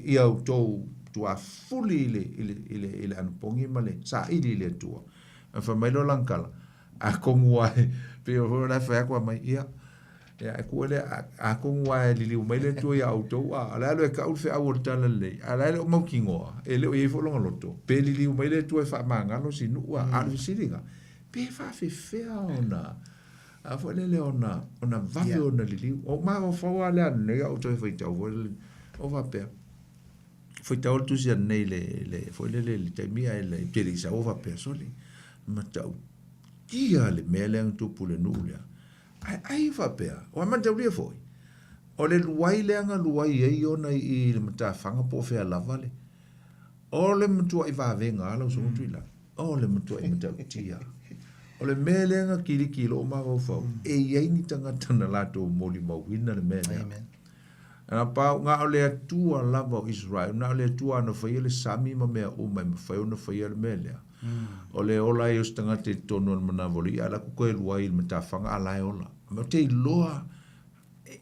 [SPEAKER 1] ia outou tuafuli i le, i le, i le, i le anapogi ma le saili i le Atua. Ona fai mai lea o lana tala, Atonu lava e pei o la e fai atu a mai, ia, ia e kua lea, atonu lava e liliu mai le Atua ia outou, a o le a alu e tau le feau o le talalelei, a o la e le o mautinoa, e le o i ai foi lona loto, pe liliu mai le Atua e faamagalo si nuu, a o le fesili lena, pe faafefea ona, a foi lele ona, ona vave ona liliu. O mafaufau lava lea ananei a ou toe faitau foi lele, o faapea, faitau le tusi ananei le, le, foi lele i le taimi ae le, te le i sau o faapea, sole, matautia le mea lea na tupu i le nuu lea. Ae ai faapea, o a mataulia foi, o le luai lea na luai ai ona i i le matafaga po o fea lava le, o le matuai vavega lava lau Susuga Tuilagi. O le matuai matautia. O le mea lea na kiliki i lou mafaufau, e i ai ni tagata na latou molimauina le mea lea. Amen. Na pau, na o le Atua lava o Israel, na o le Atua na faia le sami ma mea uma e mafai ona faia le mea lea. O le ola ai o se tagata i totonu o le manava o le i'a, alu atu toe luai i le matafaga a la e ola. Ou te iloa,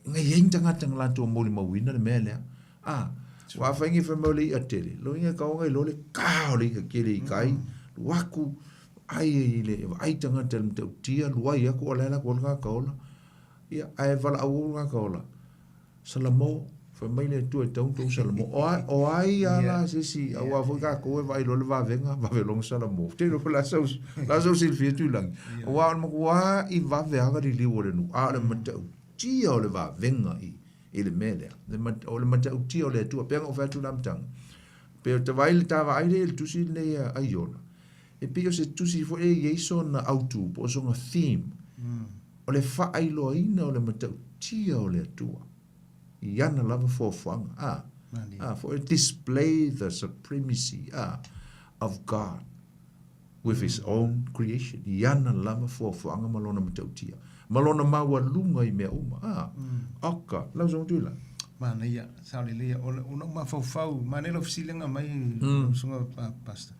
[SPEAKER 1] na i ai ni tagata na latou molimauina le mea lea. A, ua afai nei fai mai o le i'a tele, lona uiga e tatau ona iloa le ta o le i'a tele i tai, alu atu, vaai i le, vaai tagata i le matautia, luai atu o la e alu atu ai le tagata ola. Ia, ae valaau le tagata ola, Salamo, fai mai le Atua e tatau ona tou salamo. O ai, o ai lava la se isi, aua foi tatou e vaai loa le vavega, vave loa ona salamo. Ou te iloa foi o le a sau, o le a sau silafia Tuilagi. Aua o le matuai vave lava liliu o le nuu, a o le matautia o le vavega i, i le mea lea. Le mat, o le matautia o le Atua, pei ona ou fai atu i le amataga. Pei o te vaai le ta vaai lea i le tusi lenei a Iona, e pei o se tusi foi e i ai sona autu po o sona theme. O le faailoaina o le matautia o le Atua i ana lava fuafuaga, a, a, foi display the supremacy, a, of God with his own creation, i ana lava fuafuaga ma lona matautia, ma lona maualuga i mea uma, a, oka, lau Susuga Tuila.
[SPEAKER 2] Manaia, sao lelei, o lou mafaufau, manaia lau fesiliga mai, lau Susuga Pastor.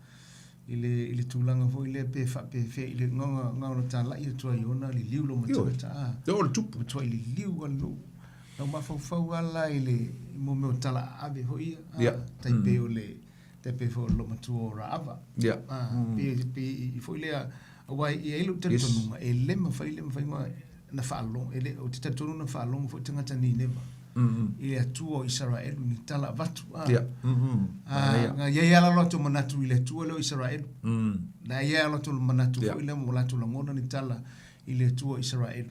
[SPEAKER 2] I le, i le tulaga foi lea pe faapefea i le gaga, gaga ona talai atu ai ona liliu lo matata a.
[SPEAKER 1] E o le tupu.
[SPEAKER 2] Matuai liliu a le nuu. Lau mafaufau lava la i le, i mo mea o tala aave foi ia. A,
[SPEAKER 1] yeah.
[SPEAKER 2] Tai pei o le, tai pei foi o le matua o Raava.
[SPEAKER 1] Yeah.
[SPEAKER 2] A, pe, pe i foi lea, aua e i ai lou talitonuga, e le mafai, le mafai na faalogo, e le, ou te talitonu na faalogo foi tagata Nineva. I le Atua o Isaraelu ni tala avatu. A,
[SPEAKER 1] yeah.
[SPEAKER 2] A, na iai lava lo latou manatu i le Atua lea o Isaraelu. Na iai lava lo latou manatu foi lea ma o latou lagona ni tala i le Atua o Isaraelu.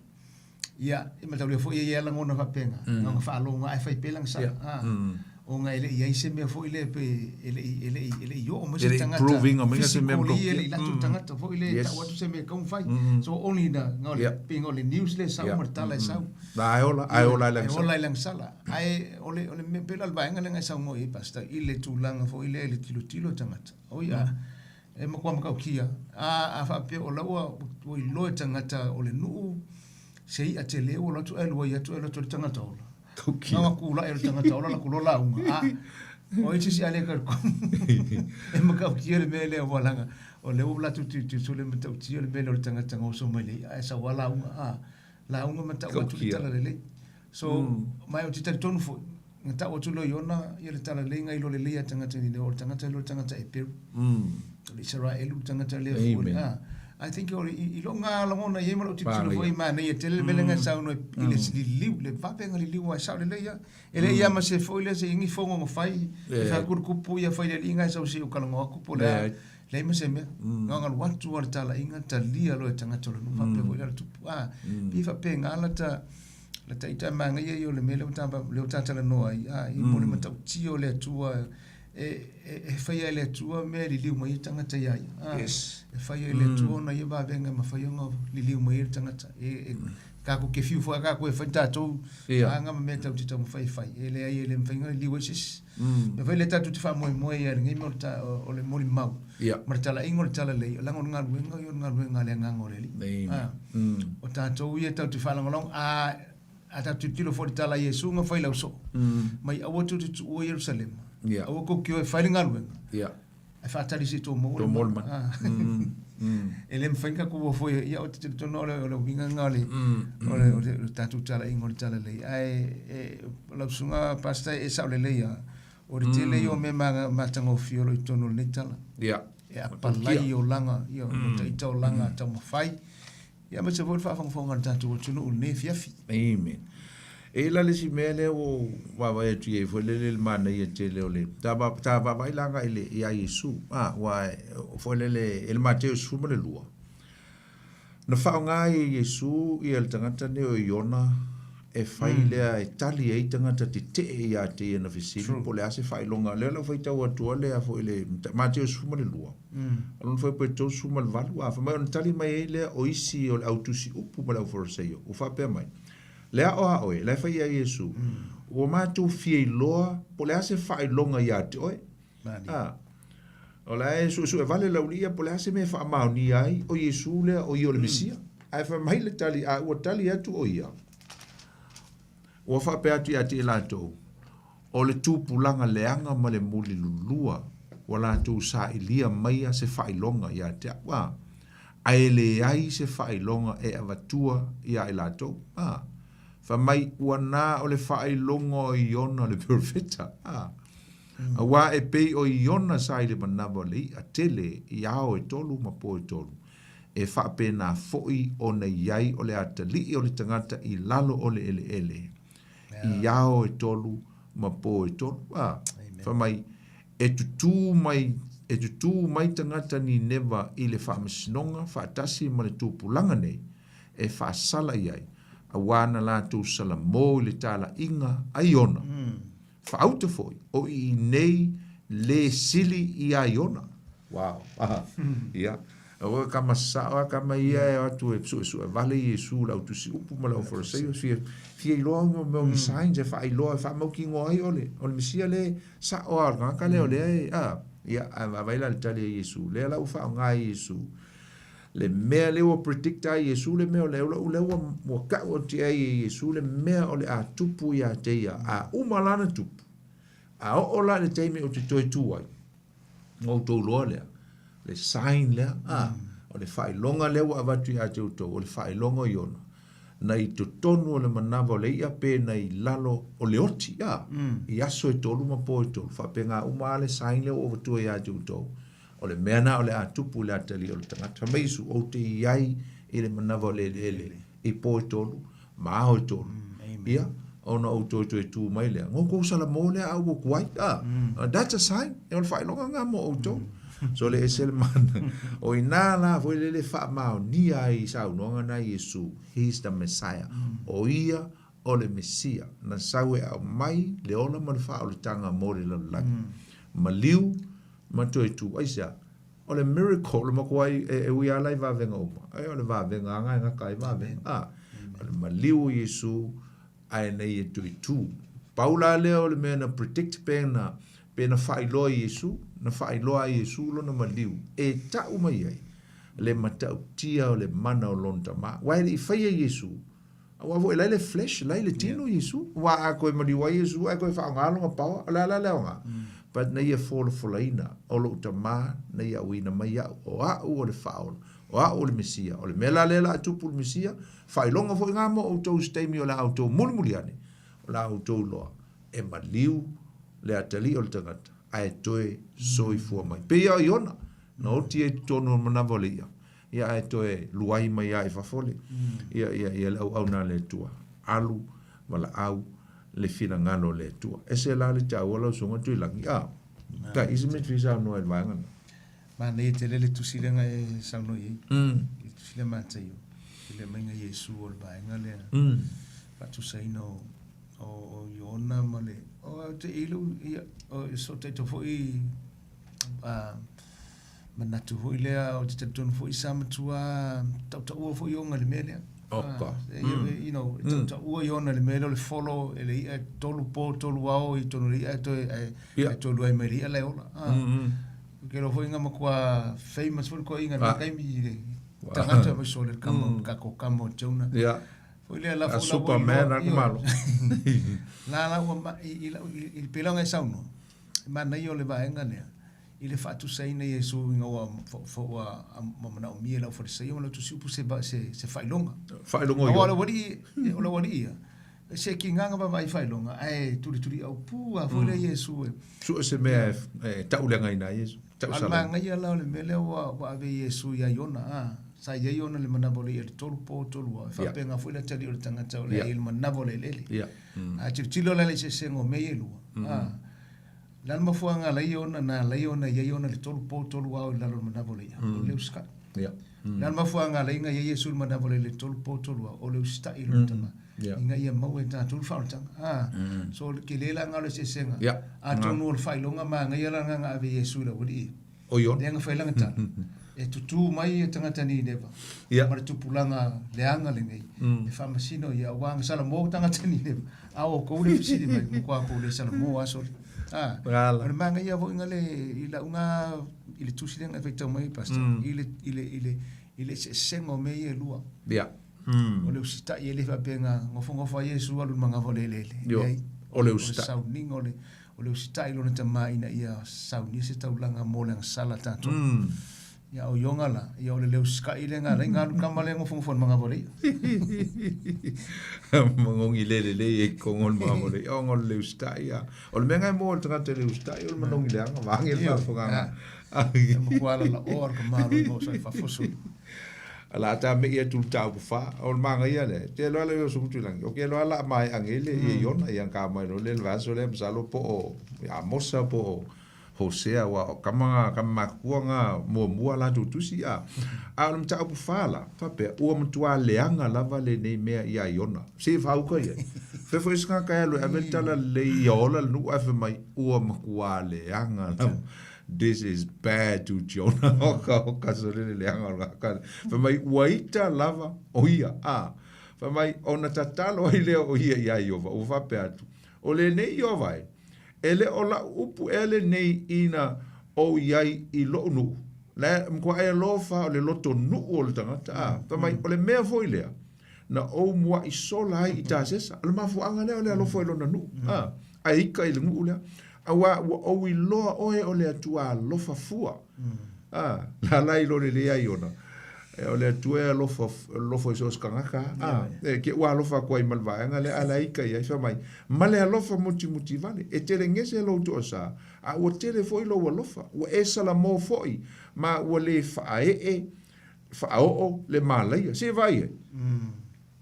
[SPEAKER 2] Ia, e mataulia foi e iai lagona faapena, na ona faalogo ae fai pea lana sala. A, ona e le i iai se mea foi lea pe e le i, e le i, e le i oo mai se tagata physically e le i latou tagata foi lea e tau atu se mea e tatau ona fai. So only na, na o le, pei o le news lea e sau ma le tala e sau.
[SPEAKER 1] Ae ola, ae ola i
[SPEAKER 2] lagisala. Ae ola i lagisala. Ae o le, o le mea, pei la o le vaega lea na e saunoa i ai Pastor, i le tulaga foi lea i le tilotilo o tagata. Oi a, e matua matautia. A, a faapea o la ua, ua iloa e tagata o le nuu se i'a tele ua alu atu ae luai atu ae alu atu ai le tagata ola.
[SPEAKER 1] Taukia.
[SPEAKER 2] Nā kūlaʻi o le tagata ola laku loa lauga. A, o ai se isi a le talitonu. E matautia le mea lea ua laga. O lea ua latou tilotilo le matautia le mea lea o le tagata na oso mai le i'a ae sau lava lauga. A, lauga ma tau atu le tala lelei. So, ma ou te talitonu foi, na tau atu loa i ona ia le tala lelei na iloa lelei a tagata nei, o le tagata lea o le tagata Eperu. O le Isaraelu le tagata lea foi. A, I think o i lou nga lagona i ai ma lou tilotilo foi, manaia tele le mea lea na e saunoa i le liliu, le vave ona liliu ae sao lelei lava. E le i lava ma se foi lea se igi fono na fai, e fai atu le kupu ia fai le alii na e sau se i ou talanoa atu po o le a. Leai ma se mea. Na ona alu atu lava le talaiga, talia loa e tagata o le nuu faapea foi la le tupu. A, pei e faapena lata, lata ita manaia ia o le mea lea ua ta, lea ua ta talanoa ai, a, i mo le matautia o le Atua e, e, e faia e le Atua mea e liliu mai ai tagata ia ia. A,
[SPEAKER 1] Yes.
[SPEAKER 2] E faia e le Atua ona ia vavega e mafai ona liliu mai ai le tagata. E, e, tatou te fiu foi a tatou e fai tatou aga ma mea tatou te taumafai e fai. E leai e le mafai ona liliu ai se isi. Mea foi lea tatou te faamoemoe ai i lenei mea o le molimau ma le talaiga o le talalelei, leaga o le galuega ia o le galuega a le Agaga o le Alii. A, o tatou ia tatou te faalagolago, a, a tatou tilotilo foi i le tala a Iesu na fai i le ausoo, mai aua tou te tuua Ierusalema, aua tou te o e fai le galuega, ae faatali se i tou maua le mana. E le mafai ona tatou o foi, ia ou te talitonu o le uiga lena o le, o le, o le tatou talaiga o le talalelei. Ae e, lau susuga Pastor e sao lelei lava, o le tele ia o mea matagofie o lo o i totonu o lenei tala.
[SPEAKER 1] Ia.
[SPEAKER 2] E apalai olaga, ia, o ita olaga taumafai. Ia aemaise foi le faafogafoga a le tatou atunuu i lenei afiafi.
[SPEAKER 1] Amen. E i ai la le isi mea lea ua ou vaavaai atu i ai foi lele i le manaia tele o le ta ta vaavaai la agai i le ia Iesu, a, aua foi lele i le Mateo 12, na faaaoga ai e Iesu ia le tagata nei o Iona e fai lea e tali ai tagata tetee ia te ia na fesili po o le a se faailoga. O lea la ua faitau atu ai lea foi i le Mateo 12, o lona fuaiupu e 38, a, fai mai ona tali mai ai lea o isi o le au tusi upu ma le au Fariseio, ua faapea mai, Le ao a oe, la e fai ia Iesu, ua matou fia iloa po o le a se faailoga ia te oe. A, o la e suesue vale le aualii ia po o le a se mea e faamaonia ai o Iesu lea o ia o le Mesia. Ae fai mai le tali, a ua tali atu o ia, ua faapea atu ia te i latou, o le tupulaga leaga ma le mulilulua ua latou sailia maia se faailoga ia te au, a, ae leai se faailoga e avatua ia i latou, a, fai mai ua na o le faailoga o Iona le perofeta, a, auā e pei o Iona sa i le manawa o le iʻa tele i ao e tolu ma po e tolu, e faapena foi ona i ai o le atalii o le tagata i lalo o le eleele, i ao e tolu ma po e tolu. A, fai mai, e tutū mai, e tutū mai tagata Nineva i le faamasinoga faatasi ma le tupulaga nei, e faasala i ai, auā na latou salamō i le talaiga a Iona. Faauta foi, o i nei lē sili iā Iona. Wow. Ia. Aua ka masao a kama ia e o atu e suesue vale Iesu le au tusi upu ma le au Fariseio fia fia iloa o mea o ni signs e faailoa e faamautinoa ai o le o le Mesia le sa'o a o le tagata lea o lea e a ia ae vaavaai la i le tali a Iesu lea la ua faaaoga e Iesu le mea lea ua predict ai Iesu le mea o lea ua ua ua tau atu i ai e Iesu le mea o le a tupu ia te ia a uma lana tupu a oo la i le taimi ou te toe tu ai Ona outou iloa lea, le sign lea, a, o le faailoga lea ua avatu ia te outou, o le faailoga o Iona, na i totonu o le manava o le i'a pe na i lalo o le oti, a, i aso e tolu ma po e tolu, faapena uma lava le sign lea ua avatua ia te outou, o le mea lena o le a tupu i le atalii o le tagata. Fai mai Iesu, Ou te i ai i le manava o le eleele i po e tolu ma ao e tolu. Ia, ona ou toe toe tu mai lea. Ngo kou salamo lea a ua kuai. Ah, that's a sign. E o le faailoga nga mo outou. So le ese le mana. O ina la foi le le faamaonia ai i saunoaga na Iesu, he's the Messiah. O ia o le Mesia. Na sau e aumai le ola ma le faaolataga mo le lalolagi. Maliu ma toe tu. Aisea? O le miracle, le makuai e ui lava la i vavega uma, ae o le vavega lava e gata ai vavega. A, o le maliu o Iesu ae na ia toe tu. Pau la lea o le mea na predict pe na, pe na faailoa e Iesu, na faailoa e Iesu lona maliu e tau mai ai le matautia o le mana o lona Tama. Aua e le i faia Iesu, Aua foi la i le flesh, la i le tino Iesu. Aua a toe maliu ai Iesu ae toe faaaoga lona power, o le a la le aoga? But na ia folafolaina, o lou Tama na ia auina mai au, o au o le Faaola, o au o le Mesia. O le mea la lea la a tupu i le Mesia, faailoga foi nga mo outou i se taimi o le a outou mulimuli ane, o le a outou iloa, e maliu le atalii o le tagata, ae toe soifua mai. Pei lava o Iona, na oti ai i totonu o le manava o le ia, Ia ae toe luai mai lava i fafo le, ia, ia, ia le auauna a le Atua. Alu, valaau, le finagalo o le Atua. Ese la le taua lau susuga Tuilagi, a, tai isi mea e fia saunoa i le vaega lena.
[SPEAKER 2] Manaia tele le tusi lea na e saunoa i ai. Le tusi lea Mataio, i le aumaiga Iesu o le vaega lea. Faatusaina o, o, o Iona ma le, o, te i lou, ia, o, so taito foi, a, Manatu foi lea, ou te talitonu foi sa matua tautaua foi Iona i le mea lea.
[SPEAKER 1] Oka.
[SPEAKER 2] You know, tautaua Iona i le mea lea o le folo e le i'a tolu po, tolu ao i totonu o le i'a e toe, ae toe alu ai mai le i'a la e ola. Ou te iloa foi na matua famous foi le toeaina i lena taimi i le tagata mai sole le kama, le tatou kama o Jonah. Foi lea la
[SPEAKER 1] A Superman a ku malo.
[SPEAKER 2] La la ua ma, i, i, i, i, pei la ona e saunoa, e manaia o le vaega lea, i le faatusaina Iesu ina ua ua manaomia e le aufalesaio ma le autusiupu se se se faailoga.
[SPEAKER 1] Faailoga o
[SPEAKER 2] Aua o le aualii o le aualii ia, se kiga na vaavaai i faailoga ae tulituliaupu lava foi lea Iesu e
[SPEAKER 1] Sue se mea e tauleagaina ai Iesu,
[SPEAKER 2] tausala. A o le manaia la o le mea lea ua ave Iesu ia Iona a. Sa i ai ona le manava o le i'a i le tolu po, tolu ao. E faapena foi le atalii o le tagata o le a i ai le manava o le eleele. A tilotilo la i le eseesega o mea ia e lua, a, o le a le mafuaaga ala ai ona, na ala ai ona i ai ona le tolu po, tolu ao i lalo o le manava o le i'a? O le usitai. O le a le mafuaaga ala ai na i ai Iesu i le manava o le eleele i le tolu po, tolu ao? O le usitai i lona Tama, ina ia maua e tatou le faaolataga. A, so o le tele la lena o le eseesega. Atonu o le faailoga manaia la lena na ave e Iesu i le aualii ia.
[SPEAKER 1] O Iona.
[SPEAKER 2] Lea na fai lana tala, e tutū mai ia tagata Nineva ma le tupulaga leaga lenei e faamasino ia, aua na salamo tagata Nineva, a o outou le fesili mai, matua outou le salamo lava sole. A, o le manaia foi na le, i lau na, i le tusi lea na e faitau mai ai, Pastor, i le, i le, i le, i le eseesega o mea ia e lua. O le usitai e le faapea na nofonofo ai Iesu alu i le manava o le eleele. Leai.
[SPEAKER 1] O le usitai.
[SPEAKER 2] O le sauniga o le, O le usitai i lona Tama ina ia saunia se taulaga mo le agasala a tatou. Ia, o Iona la, ia o le le usitai lea na ala ai na alu tama lea nofonofo i le manava o le i'a.
[SPEAKER 1] Manogi le lelei e kogo le manava o le i'a ona o le le usitai ia. O le mea na e maua e le tagata e le usitai o le manogi leaga vaeane le faafofogaaga.
[SPEAKER 2] E matua alalaoa le tamaloa o sa i faafoso.
[SPEAKER 1] O le a tame'i atu i le mataupu fa, o le manaia lea, te iloa le oso mutu i lagi, o ke iloa la mae'a nei le ia Iona, ia ka mai loa le le vaiaso lea masalo po o Amosa po o Hosea aua o tama na tama matutua na muamua latou tusi a. A o le mataupu fa la, faapea, ua matua leaga lava lenei mea iā Iona. Se i faauka i ai. Fai foi se tagata e alu e ave le tala lelei ia ola le nuu ae fai mai, ua matua leaga lava. This is bad to Jonah. Oka, oka, sole le leaga o le tagata. Fai mai, ua ita lava o ia. A, fai mai, ona tatalo ai lea o ia iā Ieova, ua faapea atu, O lenei Ieova e, e le o la'u upu ea lenei ina ou i ai i lo'u nuu, la e matua e alofa o le loto nuu o le tagata. A, fai mai, o le mea foi lea na ou mua'i sola ai i Tasesa, o le mafuaaga lea o le alofa i lona nuu, a, ae ika i le nuu lea. Auā ua ou iloa oe o le Atua alofa fua. A, la la iloa lelei ai ona, e, o le Atua e alofa, alofa i so o se tagata, a, e, ke ua alofa atu ai ma le vaega lea, a la ika i ai, fai mai, ma le alofa mutimutī vale, e tele gese lou toasā, a ua tele foi lou alofa, ua e salamo foi, ma ua lē faaee, faaoo le malaia. Se i vaai ai.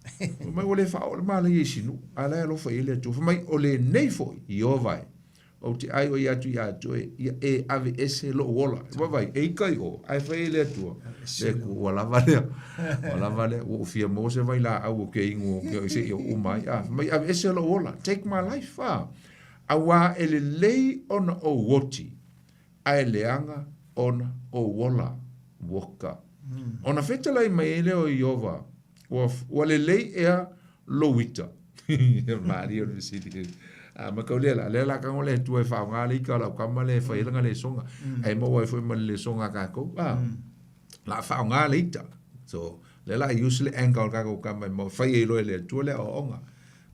[SPEAKER 1] Fai mai ua le faaoo le malaia i si nuu, a la e alofa i ai le Atua. Fai mai, o lenei foi, Ieova e, ou te ʻai atu iā te oe, ia e aveese loʻu ola. Vaavaai, e ika i o, ae fai ai le Atua, le ku, ua lava lea, ua lava lea, ua ou fia maua se vailaau ou te inu seia ou uma ai. A, fai mai, aveese loʻu ola, take my life, a, auā e lelei ona ou oti, ae leaga ona ou ola. Uoka. Ona fetalai mai ai lea o Ieova, Ua, ua lelei ea lou ita? Malie o le fesili. A ma kau lea la, lea la tago le Atua e faaaoga le ita o lau tama lea e fai ai lana lesoga. Ae maua ai foi ma le lesoga a tatou. A, la faaaoga le ita. So, lea la use le anger o le tatou tama e maua, fai ai loa e le Atua le aoaoga.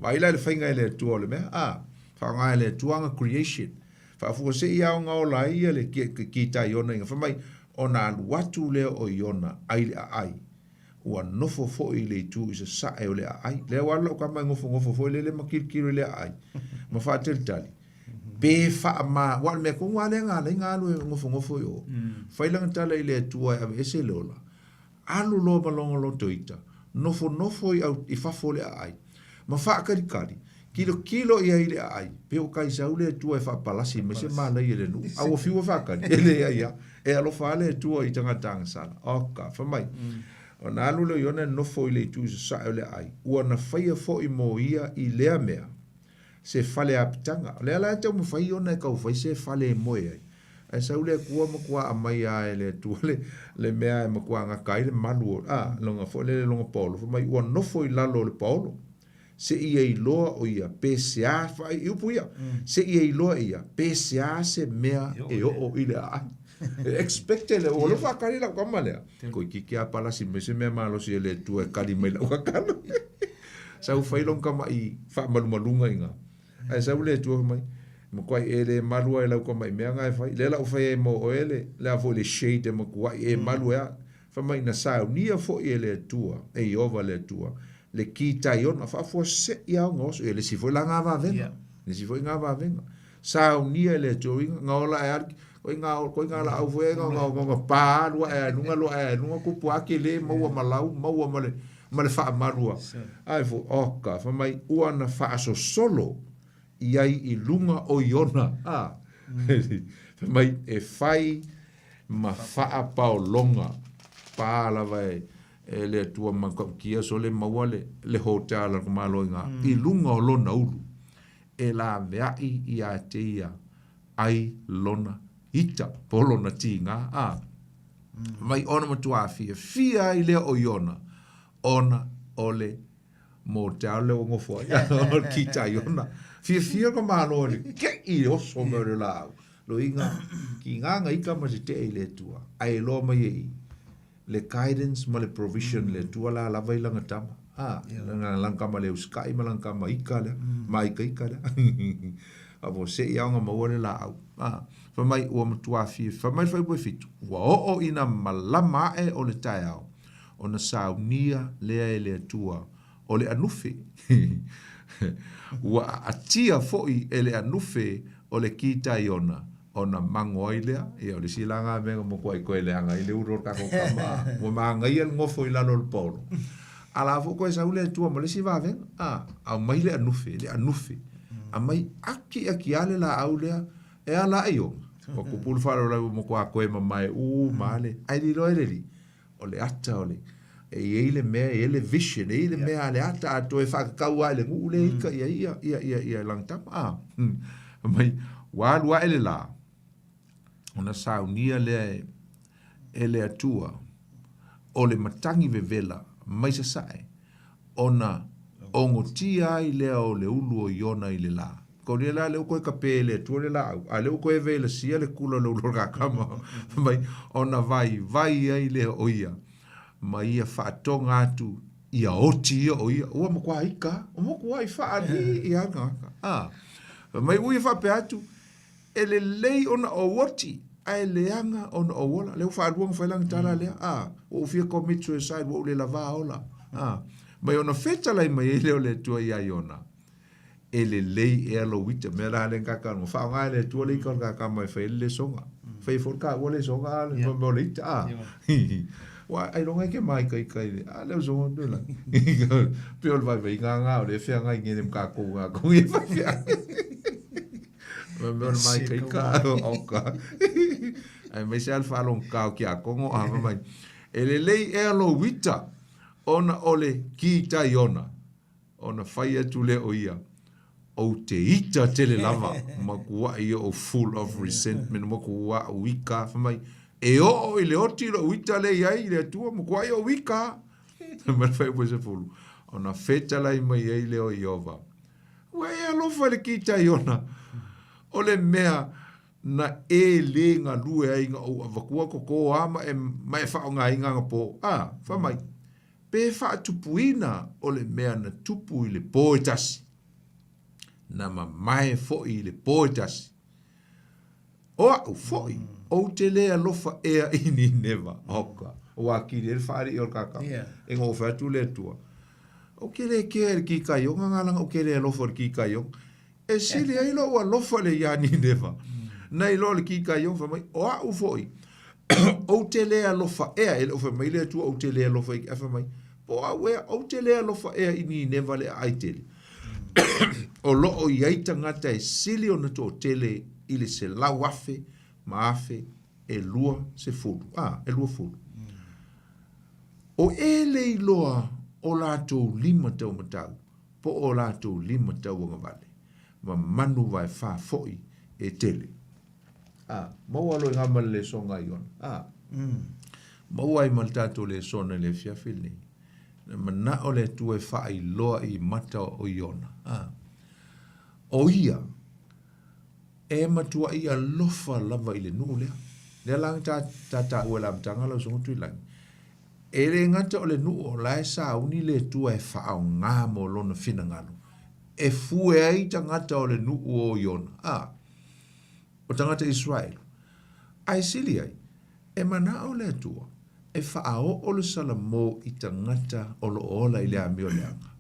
[SPEAKER 1] Vaai la i le faiga e le Atua o le mea, a, faaaoga e le Atua ana creation. Faafuasei lava ona ola ai ia le kita Iona ina fai mai, ona alu atu lea o Iona ai le aai, ua nofo foi i le itu i sasae o le aai. Lea ua alu lau tama e nofonofo foi lele ma tilotilo i le aai, ma faatalitali, pe faama, aua o le mea tonu lava lea na ala ai ona alu e nofonofo i o, fai lana tala i le Atua e aveese le ola, Alu loa ma lona loto ita, nofonofo i au, i fafo o le aai, ma faatalitali, tilotilo i ai i le aai, pe ua kaisau le Atua e faapalasi mai se malaia i le nuu, a ua fiu e faatali, e leai a, e alofa a le Atua i tagata agasala. Oka, fai mai, ona alu lea o Iona e nofo i le itu i sasae o le aai, ua na faia foi mo ia i lea mea, se fale apitaga. O lea la e taumafai ona e tau fai se fale e moe ai. Ae sau le Atua matua aumai lava e le Atua le, le mea e matua gata ai le malu o, a, lona foi lele lona paolo, fai mai ua nofo i lalo o le paolo, seia iloa o ia pe sea, i upu ia, seia iloa e ia pe sea se mea e oo i le aai. E expect e le, ua alofa a kali lau tama lea. Toeitiiti lava palasi mai se mea malosi e le Atua e kali mai lau tatalo. Sau fai lona tama'i faamalumaluga i ina. Ae sau le Atua fai mai, matuai e le malu lava i lau tama'i mea na e fai. Lea la ua fai ai mo oe le, le a foi le shade e matuai e malu ai lava. Fai mai, na saunia foi e le Atua, e Ieova le Atua, le ki tai ona, faafuasei lava ona oso. Ia le isi foi la na vavega. Le isi foi na vavega. Saunia e le Atua, uiga, na ola ae lava le. Koiga koiga laau foi ai ga pa alu ae i luga alu ae i luga kupu a kele maua ma lau maua ma le ma le faamalua. Ae foi oka fai mai ua na faasosolo i ai i luga o Iona a fai mai e fai ma faapaologa pa lava e e le Atua ma matautia sole maua le le hotel a le tamaloa iga i luga o lona ulu e laveai ia te ia ai lona ita po o lona tiga a mai ona matuā fiafia ai lea o Iona ona o le motel lea ua nofo ai o le kita Iona. Fiafia ka malo i le keʻi oso mai o le laau. Loiga, kiga ga ika ma se teʻe i le Atua, ae iloa mai e i le guidance ma le provision le Atua la lava i lana tama. A, lana, lana tama le usikai ma lana tama ika lea, ma ika ika lea. A po se i aoga maua le laau. A, fai mai ua matua fia, fai mai le fuaiupu e fitu, ua oo ina malama ae o le taeao, ona saunia lea e le Atua o le anufe. Ua aatia foi e le anufe o le kitaiona ona mago ai lea. Ia, o le isi la na mea na matuai toe leaga ai le ulu o le tatou tama, ua manaia le nofo i lalo o le paolo. A la foi toe sau le Atua ma le isi vavega, a, aumai le anufe, le anufe. Aumai akiaki lava le laau lea e ala ai ona. Ua tupu le faalavelave ua matua toe mamae uma lava le, ae lilo ai le alii. O le ata o le, e i ai le mea, e i ai le vision, e i ai le mea a le ata atoa e faatatau lava i le nuu lea e ika i ai ia, ia, ia, ia lana tama, a. Fai mai, ua alu ae le lā, ona saunia lea e, e le Atua, o le matagi vevela mai sasae, ona ogotia ai lea o le ulu o Iona i le lā. Kaulia la lea ua toe kape e le Atua le laau, a lea ua toe velasia le kula o le ulu o le kakama, fai mai, ona vaivai ai lea o ia, ma ia faatoga atu ia oti ia o ia, ua matua ika, ua matuai faalii lava le tagata. A, fai mai ua ia faapea atu, E lelei ona ou oti, ae leaga ona ou ola. Lea ua faalua ona fai lana tala lea, a, ua ou fia commit suicide, ua ou le lavā ola. A, mai ona fetalai mai ai lea o le Atua iā Iona, E lelei ea lou ita. Mea la lea na ta talanoa, faaaoga e le Atua le ita o le kakama e fai ai le lesoga. Fai ai foi le taua lesoga, a le mea o le ita, a. Ua ailoga e ke māikaika i le, a le usoga o le lagi. Pei o le vaivaiga lena o lea e feagai nei ma tatou i gā e faifeau. Mea o le māikaika o ka. Aemaise lava le faalogotā o Tiakono a fai mai, E lelei ea lou ita ona o le kitaiona, ona fai atu lea o ia, Ou te ita tele lava, matuai ia ou full of resentment, matuai ou ika, fai mai, e oo i le oti lou ita lea i ai i le Atua, matuai ou ika. Fai mai le fuaiupu e 10, ona fetalai mai ai lea o Ieova, Ua e alofa i le kitaiona o le mea na e lē galue ai na ou avatua toto a ma e, ma e faaaogaina anapō. A, fai mai, pe faatupuina o le mea na tupu i le pō e tasi, na mamae foi i le pō e tasi. O a'u foi, ou te lē alofa ea i Nineva. Oka, ua atili ai le faalii o le kakama. E na ou fai atu le Atua, Ou te lē kea i le kikaioga ngā langa ou te lē alofa i le kikaioga. E sili ai lo'u alofa le iā Nineva, nai loa le kikaioga. Fai mai, o a'u foi, ou te lē alofa ea, e le o fai mai le Atua ou te lē alofa i, ae fai mai, po o au ea, ou te lē alofa ea i Nineva le aai tele. O lo o i ai tagata e sili ona toatele i le 100,000 ma 1020, a, e 20. O e le iloa o latou lima taumatau po o latou lima tauagavale, ma manu vaefā foi e tele. A, maua loa i ngā ma le lesona a Iona. A, maua ai ma le tatou lesona i le afiafi lenei. Na manao le Atua e faailoa i mata o Iona. A, o ia e matuai alofa lava i le nuu lea. Lea la na ta, ta taua i le amataga lau Susuga Tuilagi. E le gata o le nuu o la e sauni le Atua e faaaoga mo lona finagalo, e fue ai tagata o le nuu o Iona. A, o tagata Iseraelu. Ae sili ai, e manao le Atua e faaoo le salamo i tagata o lo o ola i le amio leaga,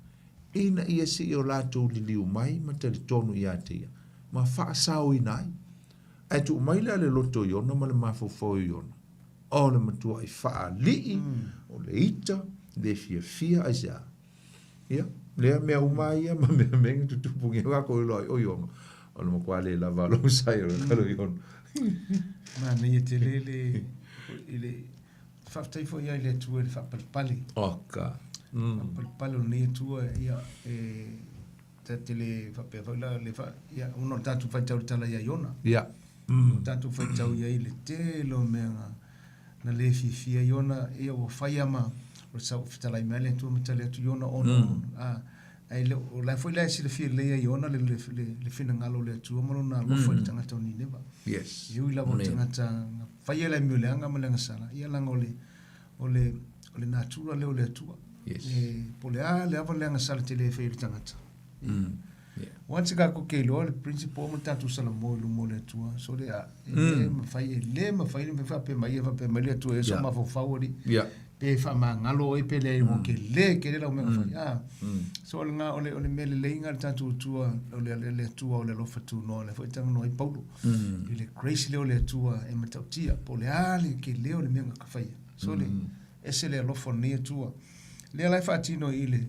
[SPEAKER 1] ina ia se i o latou liliu mai ma talitonu ia te ia, ma faasaoina ai. Ae tuu mai lea le loto o Iona ma le mafaufau o Iona, o le matuaʻi faalii, o le ita, le fiafia, aisea? Ia, lea mea uma lava ia ma mea mea na tutupu ngia kākou iloa ai o Iona, o le matua le lava alongside o le kalo Iona.
[SPEAKER 2] Manaia tele le, i le, faafetai foi ia i le Atua i le faapalepale.
[SPEAKER 1] Oka.
[SPEAKER 2] Faapalepale o lenei Atua, ia, e, Ta te le faapea foi la le fa, ia, ona o le tatou faitau i le tala ia Iona.
[SPEAKER 1] Ia.
[SPEAKER 2] O tatou faitau i ai le tele o mea na, na le fiafia Iona, ia ua fai lava ma, o le sau fetalai mai le Atua ma tali atu Iona ona, mm. a, ai le, o la foi la e silafia lelei e Iona le, le, le, le finagalo o le Atua ma lona alofa mm. i le tagata o Nineva.
[SPEAKER 1] Yes.
[SPEAKER 2] E ui lava o le tagata na faia le amio leaga ma le agasala, ia leaga o le, o le, o le natura lea o le Atua.
[SPEAKER 1] Yes.
[SPEAKER 2] E, po o le a le ava le agasala tele e fai e le tagata.
[SPEAKER 1] Yeah.
[SPEAKER 2] Once ka ko ke iloa le principle ma le tatou salamo i luma o le Atua, so le a, e le mafai, e le mafai le faapea mai ia faapea mai le Atua e so
[SPEAKER 1] Yeah.
[SPEAKER 2] mafaufau alii.
[SPEAKER 1] Yeah.
[SPEAKER 2] Pe faamagalo oe pe leai ua kele kele lau mea na fai. Ah. So o le nga o le o le mea lelei nga le tatou Atua, o le le Atua o le alofa tunoa, lea foi e talanoa ai Paulo. I le grace lea o le Atua e matautia, po o le a le kele o le mea na ka faia. So le ese le alofa o lenei Atua. Lea la e faatino i le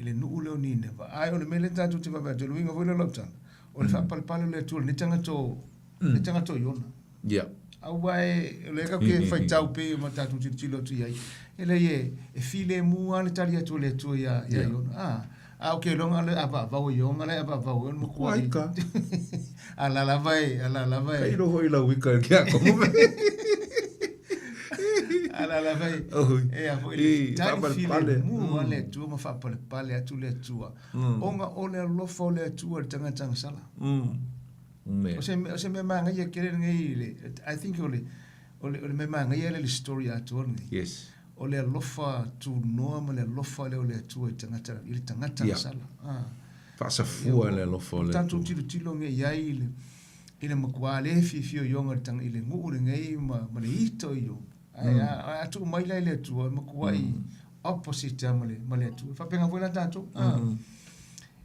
[SPEAKER 2] i le nuu lea o Nineva. Ae o le mea lea tatou te vaavaai atu, o le uiga foi lea o lau tala, o le faapalepale o le Atua i lenei tagata o lenei tagata o Iona.
[SPEAKER 1] Yeah.
[SPEAKER 2] Aua e, o lea tatou te faitau pei ma tatou tilotilo atu i ai, e leai e, e filemu lava le tali atu a le Atua iā, iā
[SPEAKER 1] Yeah.
[SPEAKER 2] Iona. A, a o ke iloga le avaavau e Iona la e avaavau e ona matua i.
[SPEAKER 1] Ika.
[SPEAKER 2] A la lava e, a la lava e.
[SPEAKER 1] Tailo foi lau ika i ke ako mo me.
[SPEAKER 2] A la lava e.
[SPEAKER 1] Oi.
[SPEAKER 2] E a foi
[SPEAKER 1] I,
[SPEAKER 2] le tali
[SPEAKER 1] faapalepale.
[SPEAKER 2] filemu a le Atua ma faapalepale atu le Atua. Ona o le alofa o le Atua i le tagata agasala.
[SPEAKER 1] Me.
[SPEAKER 2] O se o se mea manaia tele lenei i le I think o le o le o le mea manaia lea i le story atoa lenei.
[SPEAKER 1] Yes.
[SPEAKER 2] O le alofa tunoa ma le alofa lea o le Atua i tagata i le tagata
[SPEAKER 1] Yeah.
[SPEAKER 2] sala. Ah.
[SPEAKER 1] Faasafua le alofa o le
[SPEAKER 2] Tatou
[SPEAKER 1] Atua.
[SPEAKER 2] tilotilo nei i ai i le i le matua le fiafia o Iona i le tanga i le nuu lenei ma ma le ita o Iona. Ae a a tuu mai la i le Atua e matuai opposite lava ma le ma le Atua. E faapena foi la tatou. Ah.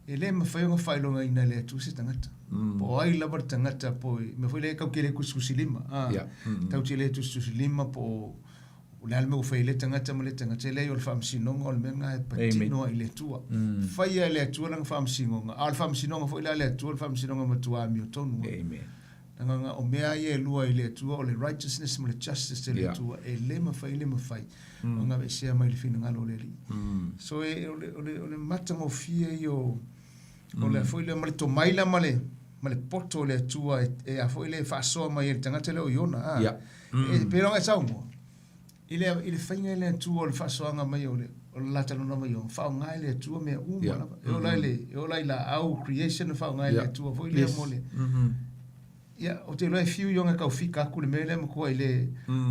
[SPEAKER 2] E le mafai ona faailogaina e le Atua se tagata. Po o ai lava le tagata po o mea foi lea e tau te le tusitusilima. A,
[SPEAKER 1] Yeah.
[SPEAKER 2] Tau te le tusitusilima po o o le a le mea ua fai e lea tagata ma lea tagata. E leai o le faamasinoga o le mea lena e patino ai i le Atua. Faia e le Atua lana faamasinoga, a o le faamasinoga foi la a le Atua o le faamasinoga matua amiotonu.
[SPEAKER 1] Amen.
[SPEAKER 2] Leaga o mea ia e lua i le Atua, o le righteousness ma le justice e le
[SPEAKER 1] Yeah.
[SPEAKER 2] Atua, e le mafai, le mafai ona aveesea mai le finagalo o le Alii. So e, o le, o le, o le matagofie ia o, o le a foi lea, ma le tomai la ma le, ma le poto o le Atua e, e a foi lea e faasoa mai ai le tagata lea o Iona. A.
[SPEAKER 1] Yeah.
[SPEAKER 2] E, pei ona e saunoa, i le, i le faiga e le Atua o le faasoaga mai o le, o le latalona mai o, faaaoga e le Atua mea uma lava. E oo la i le, e oo la i laau, creation, faaaoga e le Atua foi lea mo le, Ia, ou te iloa e fiu Iona e tau fika atu le mea lea matua i le...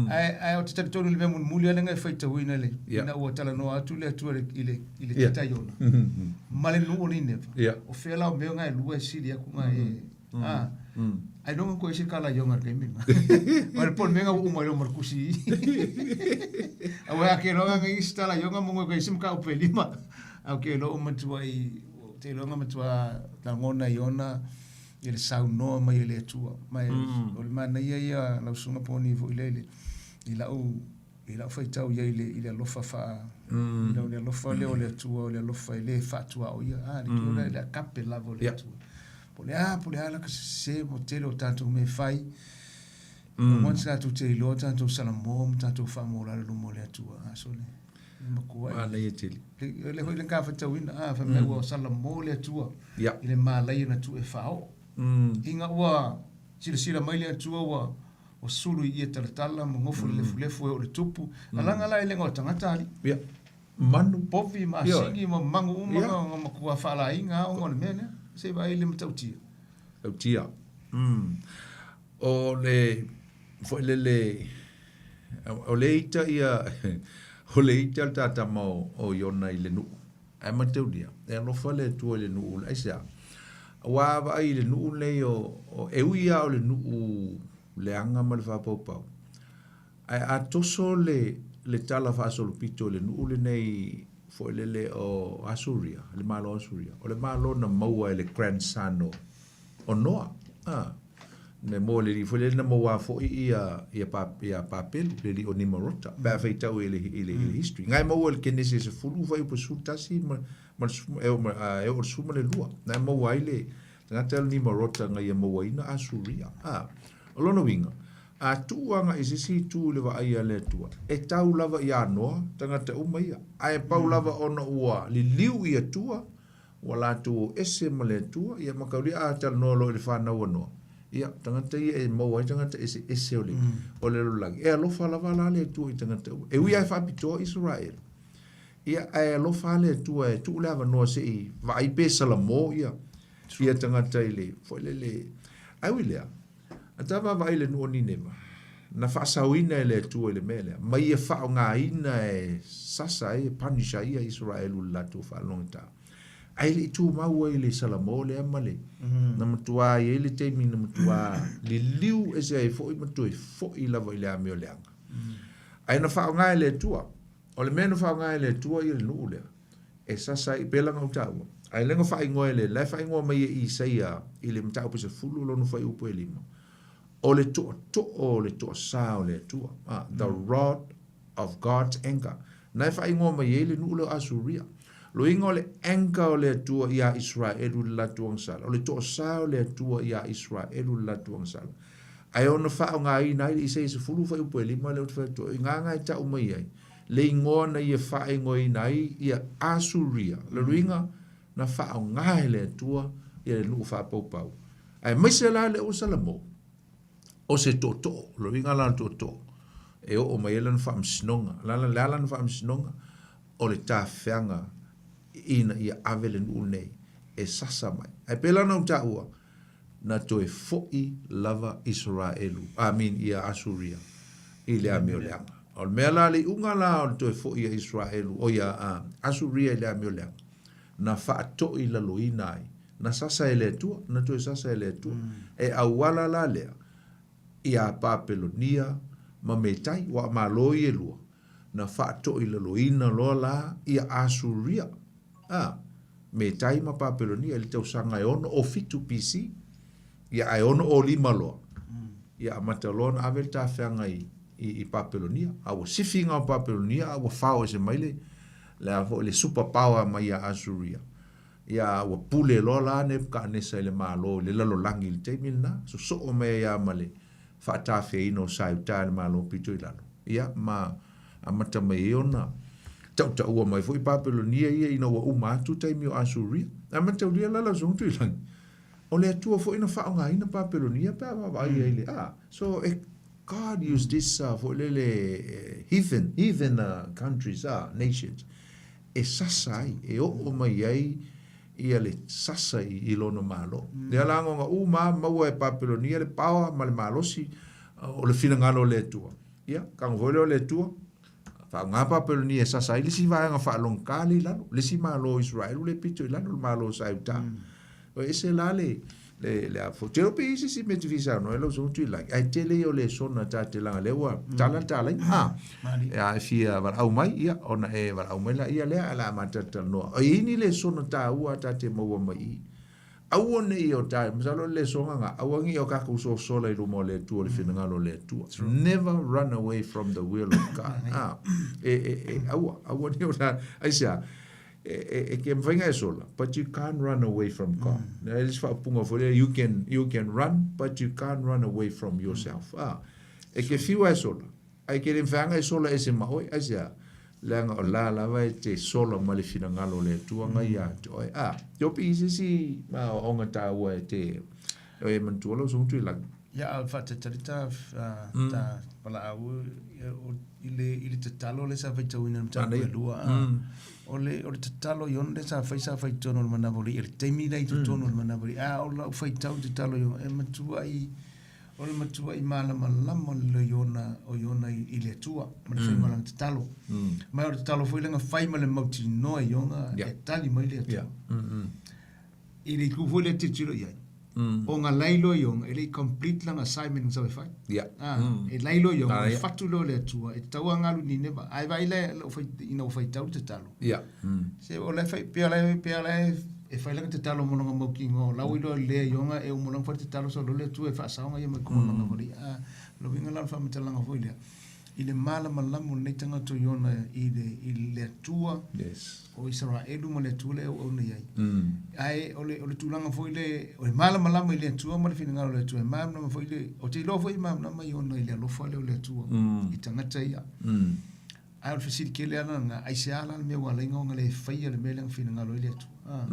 [SPEAKER 2] Ae, ae ou te talitonu i le mea mulimuli lava lea na e faitauina le,
[SPEAKER 1] Ia.
[SPEAKER 2] ina ua talanoa atu le Atua i le, i le, i le
[SPEAKER 1] Ia.
[SPEAKER 2] tita Iona, ma le nuu o Nineva.
[SPEAKER 1] Ia.
[SPEAKER 2] O fea la o mea na e lua e sili atu na e... A, ailoga koe ese kala Iona i le taimi lena. Ma le po o le mea na ua uma ai loa ma le tusi i. Aua a ke iloa na isi tala Iona mo ngoe koe ese mataupu e lima. A ou te iloa ua matua i, ou te iloa na matua lagona Iona, i le saunoa mai e le Atua. Ma e, o le manaia ia lau susuga Poni foi lea i le, i lau, i lau faitau i ai i le, i le alofa faa, i le, le alofa lea o le Atua, o le alofa e le faatuaoia. A, le kio lea, le agape lava o le Atua. Po o le a, po o le a la ka sese mo tele o tatou mea e fai. Once tatou te iloa tatou salamo ma tatou faamolalo i luma o le Atua. A, so le, le matua i.
[SPEAKER 1] Manaia tele.
[SPEAKER 2] Le, le foi le ka faitauina, a, fai mai ua salamo le Atua.
[SPEAKER 1] Ia.
[SPEAKER 2] I le malaia na tuu e faaoo. Ina ua silasila mai le Atua ua ua sulu i ia talatala ma nofo i le lefulefu e oo i le tupu. Alaga la e le o tagata alii.
[SPEAKER 1] Ia. Manu.
[SPEAKER 2] Povi ma asigi ma manu uma na matua faalaina lava ona o le mea lea. Se i vaai i le matautia.
[SPEAKER 1] Matautia. O le foi lele o le ita ia o le ita le tatama o Iona i le nuu. Ae mataulia, e alofa le Atua i le nuu le aisea? Aua a vaai i le nuu lenei o, o e ui lava o le nuu leaga ma le faapaupau, ae a toso le, le tala faasolopito i le nuu lenei foi lele o Asuria, le Malo o Asuria, o le Malo na maua e le grandson o, o Noa. A. Mea mo le alii foi lea na maua foi ia ia pa ia Papelu, le alii o Nimarota, pe a faitau i le i le i le history. Ngai maua i le Kenese 10 fuaiupu 11 ma ma le e oo e oo i le 12. Na e maua ai le tagata o le Nimarota na ia mauaina Asuria. A, o lona uiga, a tuu agai i se isi itu i le vaai a le Atua, e tau lava ia Noa tagata uma ia, ae pau lava ona ua liliu i Atua, ua latou o ese ma le Atua, ia ma kaulia a talanoa loa i le fanau a Noa, ia, tagata ia e maua ai tagata eseese o le, o le lalolagi. E alofa lava la le Atua i tagata uma. E ui lava e faapitoa Isaraelu, ia, ae alofa lava le Atua e tuu le avanoa se i vaai pe salamo ia, ia tagata i le, foi lele. Ae ui i lea, a ta vaavaai i le nuu o Nineva, na faasaoina e le Atua i le mea lea, ma ia faaaogaina e sasa ai, e punish ai ia Isaraelu i le latou faalogogata. Ae le i tumau ai i le salamo lea ma le, na matuā i ai le taimi na matuā liliu ese ai foi ma toe foi lava i le amioleaga. Ae na faaaoga e le Atua. O le mea na faaaoga e le Atua ia le nuu lea, e sasa ai, pei la ona ou taua, ae le na faaigoa e le, la e faaigoa mai e Isaia i le mataupu e 10 lona fuaiupu e 5, o le tootoo o le toasā o le Atua, ah, the rod of God's anger. Na e faaigoa mai ai le nuu lea o Asuria. Loiga o le anger o le Atua iā Iseraelu i le latou agasala, o le toasā o le Atua iā Iseraelu i le latou agasala. Ae ono faaaogaina ai le Isaia 10 fuaiupu e 5 lea ou te fai atu ai, o i gā e tau mai ai, le igoa na ia faaigoaina ai ia Asuria, le luiga na faaaoga e le Atua ia le nuu faapaupau. Aemaise la lea ua Salamo, o se tootoo, le uiga la o le tootoo, e oo mai ai lana faamasinoga. O le a lana faamasinoga? O le tafeaga ina ia ave le nuu lenei e sasa mai. Ae pei la ona ou taua, na toe foi lava Isaraelu, I mean ia Asuria, i le amioleaga. O le mea la, le iuga la o le toe foi a Isaraelu, o ia Asuria i le amioleaga, na faatoilaloina ai, na sasa e le Atua, na toe sasa e le Atua. E auala la lea iā Papelonia ma Metai, ua Malo ia e lua, na faatoilaloina loa la ia Asuria, a, Metai ma Papelonia i le tausaga e 67 BC, ia ae 65 loa, ia amata loa ona ave le tafeaga i, i, i Papelonia. A ua sifi iga o Papelonia a ua fao ese mai le, le a foi le super power mai ia Asuria. Ia ua pule loa la Nebukanesa i le Malo i le lalolagi i le taimi lena, sosoo mai ai lava ma le faatafeaina o Saeuta e le Malo pito i lalo. Ia ma amata mai ai ona tautaua mai foi Papelonia ia ina ua uma atu taimi o Asuria. Ae mataulia la lau Susuga Tuilagi, o le Atua foi na faaaogaina Papelonia pe a vaavaai ai le a. So e God used this uh, foi lele heathen, heathen uh, countries, uh, nations e sasa ai, e oo mai ai ia le sasa i, i lona Malo. Lea la agoga uma lava maua e Papelonia le power ma le malosi o le finagalo o le Atua. Ia, tago foi lea o le Atua, faaaoga Papelonia e sasa ai le isi vaega faalogogata lea i lalo, le isi Malo o Israelu lea e pito i lalo, le Malo o Saeuta. O ese la le, le, le a fo. Te rope isi si me te fisa no, e lau songu tui lagi. Ai tele i o le sona tā te langa lea ua tala le tālai. Ah, e a e fia walaau mai, ia, ona e walaau mai la ia lea, a la ma tata noa. O ini le sona tā ua tā te maua mai i. Aua ne i o tā, masalo le lesonga nga, aua ngi o kakou sosola i luma o le Atua, o le finagalo o le Atua. Never run away from the will of God. Ah, e, e, e, aua, aua ne o tā, aisea, e, e, e ke mawhai nga e sola, but you can't run away from God. Mm. Na e whaapunga fo you can, you can run, but you can't run away from yourself. Mm. Ah, e ke fiwa e sola, ai ke le mawhanga e sola e se maoi, aisea, leaga o la lava e te sola ma le finagalo o le Atua ngai ia te oe. A, te opi i se isi aoaoga taua e te e manatua lau Susuga Tuilagi.
[SPEAKER 2] Ia, a o le faatalitali ta, ta valaau i le, i le tatalo lea sa faitauina i le mataupu e lua, a, o le, o le tatalo i ona lea sa fai, sa fai i totonu o le manava o le ia, i le taimi lea i totonu o le manava o le ia. A o lau faitau i le tatalo i ona, e matuai O le matuai malamalama o Iona, o Iona i le Atua ma le faiga o lana tatalo. Ma o le tatalo foi lea na fai ma le mautinoa e Iona e tali mai le Atua. I le itu foi lea e tilotilo i ai, o na lai loa Iona, e le i complete lana assignment na sau e fai. E lai loa Iona, o le fatu lea o le Atua e tatau lava ona alu i Nineva. Ae vaai la ina ua faitau le tatalo, se o la e fai, pei o la e, pei o la e E fai langa tatalo mo longa maukigo la ua iloa lea ioga e uma loa ona fai le tatalo sau loa le Atua e faasaoga ia mai komalanga vale a lo uiga la o le faamatalaga foi lea i le malamalama o lenei tagata o Iona i le i le Atua
[SPEAKER 1] Yes.
[SPEAKER 2] o Isaraelu ma le Atua lea e auauna i ai. Ae o le o le tulaga foi le o le malamalama i le Atua ma le finagalo o le Atua e malamalama foi le ou te iloa foi e malamalama Iona i le alofa lea o le Atua i tagata ia. Ae o le fesili tele lava lena, aisea la le mea ua ala ai ona le faia le mea lea na finagalo ai le Atua? A.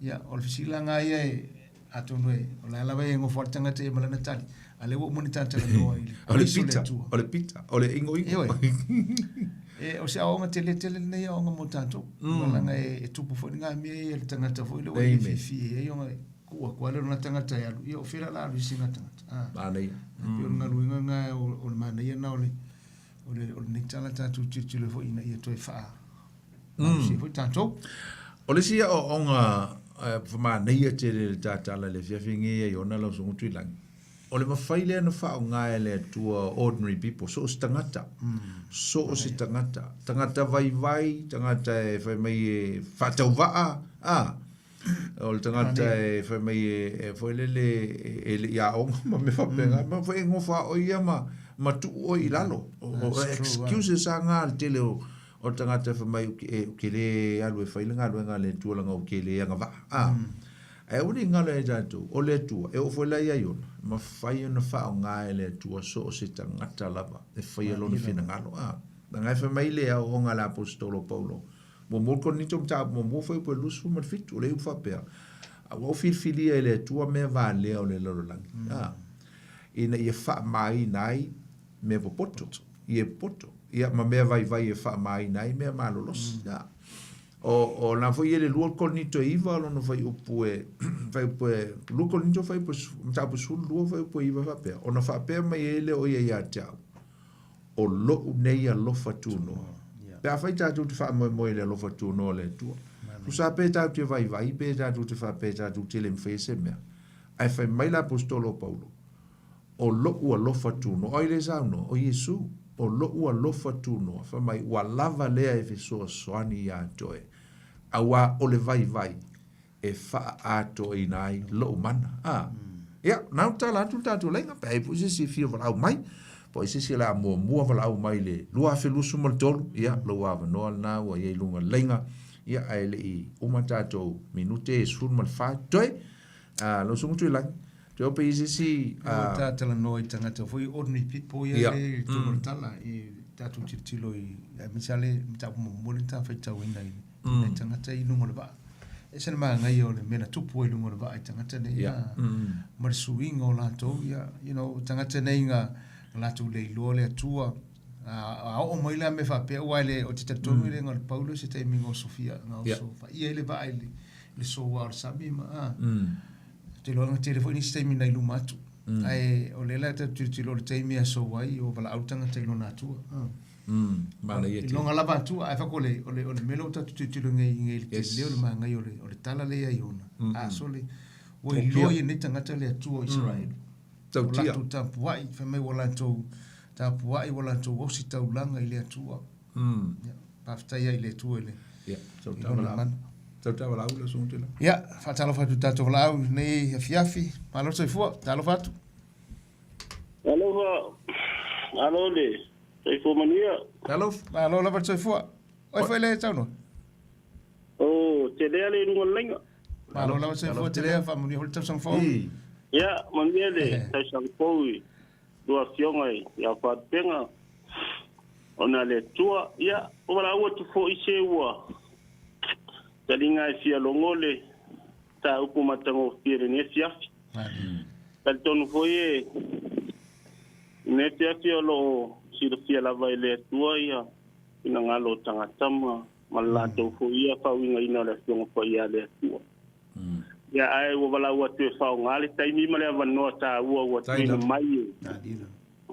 [SPEAKER 2] Ia, o le fesili la lena ia e, atonu e, o la e lava e nofo lava le tagata ia ma lana tali, a o lea ua uma ona ta talanoa i le
[SPEAKER 1] O le
[SPEAKER 2] grace o le
[SPEAKER 1] pita,
[SPEAKER 2] Atua.
[SPEAKER 1] o le pita, o le igoigo.
[SPEAKER 2] Ioe. E, o se aoaoga tele tele lenei aoaoga mo tatou. Aua leaga e, e tupu foi lena mea ia i le tagata foi lea ua le
[SPEAKER 1] Amen.
[SPEAKER 2] fiafia i ai ona tuu atu lava lea o lona tagata e alu, ia o fea la o le a alu isi na tagata. A.
[SPEAKER 1] Manaia.
[SPEAKER 2] E pei o le galuega lena o, o le manaia lena o le, O le, o lenei tala tatou tilotilo foi ina ia toe faa malosi foi tatou.
[SPEAKER 1] O le isi aoaoga manaia tele i le ta tala i le afiafi lenei ia Iona lau Susuga Tuilagi, o le mafai lea ona faaaoga e le Atua ordinary people, so o se tagata, so o se tagata, tagata vaivai, tagata e fai mai e faatauvaa, a, o le tagata e fai mai e foi lele e le i aoga ma mea faapena, ma foi e nofo lava oe ia ma tuu oe i lalo. O excuses lava na a le tele o le tagata e fai mai ou te le alu e fai le galuega a le Atua leaga ou te le agavaa. A, ae aua ne i galo ia i tatou, o le Atua, e oo foi la ia Iona, e mafai ona faaaoga e le Atua so o se tagata lava e faia lona finagalo. A, leaga e fai mai le aoaoga a le Aposetolo o Paulo, Muamua le Korinito mataupu muamua fuaiupu e 27, o le iu faapea, A ua ou filifilia e le Atua mea valea o le lalolagi, a, ina ia faamaina ai mea popoto, ia popoto, ia ma mea vaivai e faamaina ai mea malolosi. A, o, o la foi ia le 2 Korinito e 9 lona fuaiupu e, fuaiupu e, 2 Korinito fuaiupu e, mataupu 12 fuaiupu e 9 faapea, ona faapea mai ai lea o ia ia te au, o lou nei alofa tunoa. Pe afai tatou te faamoemoe i le alofa tunoa o le Atua, tusa pe tatou te vaivai, pe tatou te faapea tatou te le mafai se mea, ae fai mai le aposetolo o Paulo, o lou alofa tunoa, o ai lea e saunoa? O Iesu, o lou alofa tunoa, fai mai, ua lava lea e fesoasoani ia te oe, auā o le vaivai e faaatoaina ai lou mana. A. Ia, na ona tala atu le tatou laina, pe ai foi se isi e fia valaau mai, po o ai se isi o le a muamua valaau mai i le 2023, ia, lou avanoa lena ua i ai i luga o le laina, ia, ae le i uma tatou minute e 14 toe. A, lau Susuga Tuilagi, toe o pe i ai se isi...
[SPEAKER 2] A, ta talanoa i tagata foi, ordinary people ia le i totonu o le tala, i tatou tilotilo i, aemaise lava le mataupu muamua lea na ta faitauina i nai tagata i luga o le vaa. E ese le manaia o le mea na tupu ai i luga o le vaa i tagata nei, ma le suiga o latou, ia, you know, tagata nei na latou le iloa le Atua, a oo mai la mea faapea, aua e le, ou te talitonu e le na o le pau lea o se taimi na osofia, na osofaia ai le vaa i le soua o le sami ma, a, ou te iloa na tele foi nisi taimi nai luma atu. Ae o lea la tatou tilotilo o le taimi e aso ai, ua valaau le tagata i lona Atua.
[SPEAKER 1] Manaia
[SPEAKER 2] tele. I lona lava Atua, ae fako o le mea lea ua tatou tilotilo nei i le tele o le manaia o le tala lea ia Iona. A sole, ua iloa e nei tagata le Atua o Isaraelu.
[SPEAKER 1] Tautia.
[SPEAKER 2] Ua latou tapuai, fai mai ua latou tapuai, ua latou ositaulaga i le Atua. Ia, faafetai ai i le Atua i le
[SPEAKER 1] Ia,
[SPEAKER 2] i lona mana.
[SPEAKER 1] Tauta valaau lau Susuga Tuilagi.
[SPEAKER 2] Ia, faatalofa atu i tatou valaau i lenei afiafi. Malo le soifua, talofa atu.
[SPEAKER 3] Alofa, malo le soifua manuia.
[SPEAKER 1] Talofa.
[SPEAKER 2] Malo lava le soifua. Oi foi le saunoa.
[SPEAKER 3] O, Telea le i luga o le laina.
[SPEAKER 2] Malo lava le soifua Telea, faamanuia foi le tausaga fou.
[SPEAKER 3] Ia, manuia le tausaga fou i lua afioga ia Faalupega ona le Atua. Ia, ua valaau atu foi se ua taliga e fia logo le mataupu matagofie i lenei afiafi. Talitonu foi e lenei afiafi o lo o silafia lava e le Atua ia finagalo o tagata ma ma le latou foi ia faauigaina o le Afioga Paia a le Atua. Ia ae ua valaau atu e faaaoga le taimi ma le avanoa taua ua tuuina mai e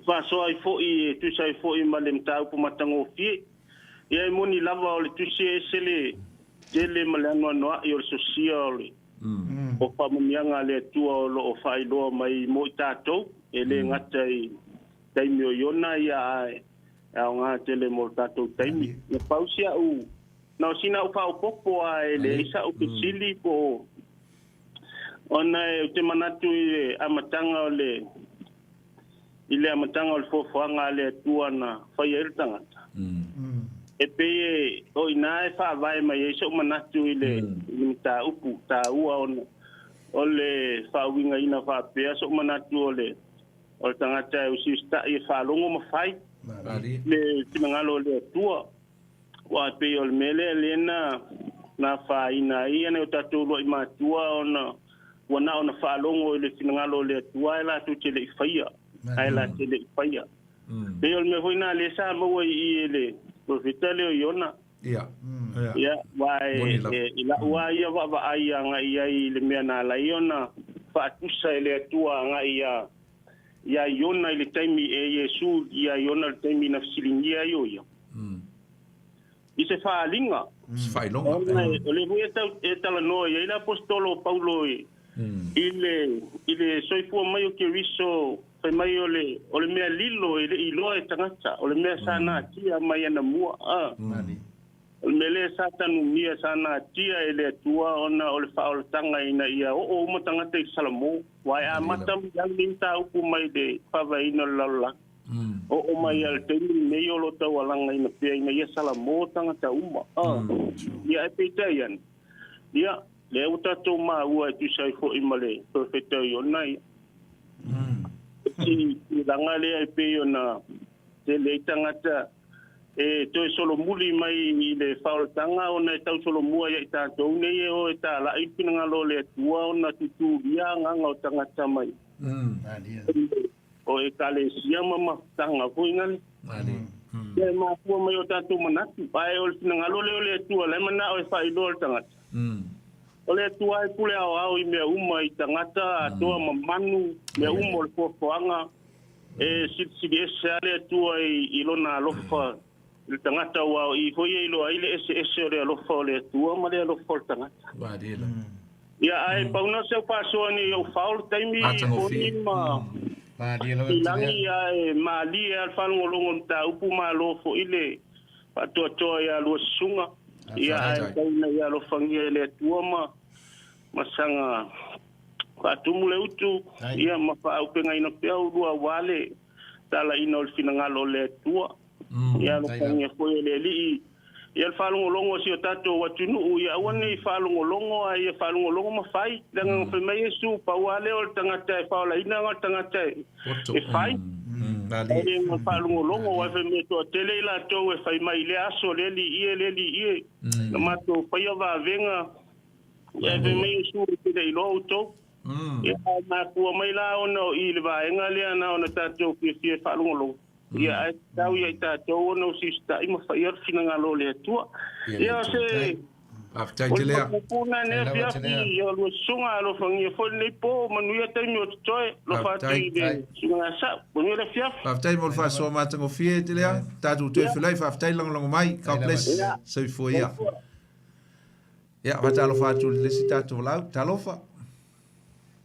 [SPEAKER 3] faasoa ai foi e tusa ai foi ma le mataupu matagofie. Ia e moni lava o le tusi e ese le tele ma le anoanoai o le sosia o le o faamanuiaga a le Atua o lo o faailoa mai mo i tatou, e le gata i taimi o Iona ia ae aoga tele mo le tatou taimi. Na pau si au Na o sina au faaopopo a e leai sa'u fesili po o ona e ou te manatu i le amataga o le i le amataga o le foafoaga a le Atua na faia ai le tagata. E pei e o i ina e faavae mai ai so'u manatu i le i le mataupu taua ona o le faauigaina faapea so'u manatu o le o le tagata e usiusita'i e faalogo ma fai le finagalo o le Atua. Aua e pei o le mea lea lea na na afaina ai nai o tatou uluai matua ona ua na ona faalogo i le finagalo o le Atua ae latou te le i faia, ae latou te le i faia. Pei o le mea foi lena lea sa maua i i e le perofeta lea o Iona.
[SPEAKER 1] Ia.
[SPEAKER 3] Ia, aua e, i lau lava ia vaavaai agai i ai i le mea na ala ai ona faatusa e le Atua agai ia iā Iona i le taimi e Iesu iā Iona i le taimi na fesiligia ai o ia i se faaaliga.
[SPEAKER 1] Se faailoga.
[SPEAKER 3] Ona o lea foi e tau e talanoa i ai le aposetolo o Paulo i le i le soifua mai o Keriso fai mai o le o le mea lilo e le i iloa e tagata, o le mea sa natia mai anamua. A. O le mea lea sa tanumia, sa natia e le Atua ona o le faaolataga ina ia oo uma tagata i le salamo. Aua e amata mai lava lenei mataupu mai le faavaeina o le lalolagi, oo mai lava i le taimi lenei o lo o taualagaina pea ina ia salamo tagata uma. Ia ae peitai ane, ia, lea ua tatou maua e tusa ai foi ma le Perofeta o Iona, ia, si tulaga lea e pei ona tele ai tagata e toe solomuli mai i le faaolataga ona e tausolomua ia i tatou nei e o e tala'i le finagalo o le Atua ona tutulia agaga o tagata mai o Ekalesia ma mafutaga foi nale. Ia e mafua mai o tatou manatu, ae o le finagalo lea o le Atua la e mana'o e faailoa le tagata. O le Atua e pule aoao i mea uma i tagata atoa ma manu, mea uma o le foafoaga. E silisili ese lava le Atua i lona alofa i le tagata, aua o i foi e iloa ai le eseese o le alofa o le Atua ma le alofa o le tagata. Ia, ae pau na o se au faasoa nei ou fao le taimi poni ma Tuilagi, ae malie lava le faalogologo i le mataupu, malo foi le faatoatoa ia lua susuga. Ia, ae tau ina ia alofagia e le Atua ma saga faatumu le utu, ia ma faaaupegaina pea ulua aua le talaina o le finagalo o le Atua. Ia alofagia foi e le Alii ia le faalogologo a si o tatou atunuu, ia aua ne i faalogologo, ae ia faalogologo ma fai. Leaga na fai mai Iesu, pau lava lea o le tagata e faaolaina na o le tagata e fai. Ae le na faalogologo, aua fai mai e toatele i latou e fai mai i lea aso, le Alii e, le Alii e, na matou faia vavega. Ae fai mai Iesu, ou te le iloa outou. Ia, ae mafua mai la ona o i le vaega lea na ona tatou fiafia e faalogologo. Ia, ae tatau ia i tatou ona usiusita'i ma faia le finagalo o le Atua. Ia, o se
[SPEAKER 1] Faafetai tele a.
[SPEAKER 3] Pupuna nei afiafi, ia lua susuga alofagia foi lenei po, manuia taimi o totoe, alofa atu i le susuga ia Sa'u, manuia le afiafi.
[SPEAKER 1] Faafetai mo le faasoa matagofie tele a. Tatou toe feiloai, faafetai lagolago mai. God bless. Soifua ia. Ia, faatalofa atu i le isi tatou lau. Talofa.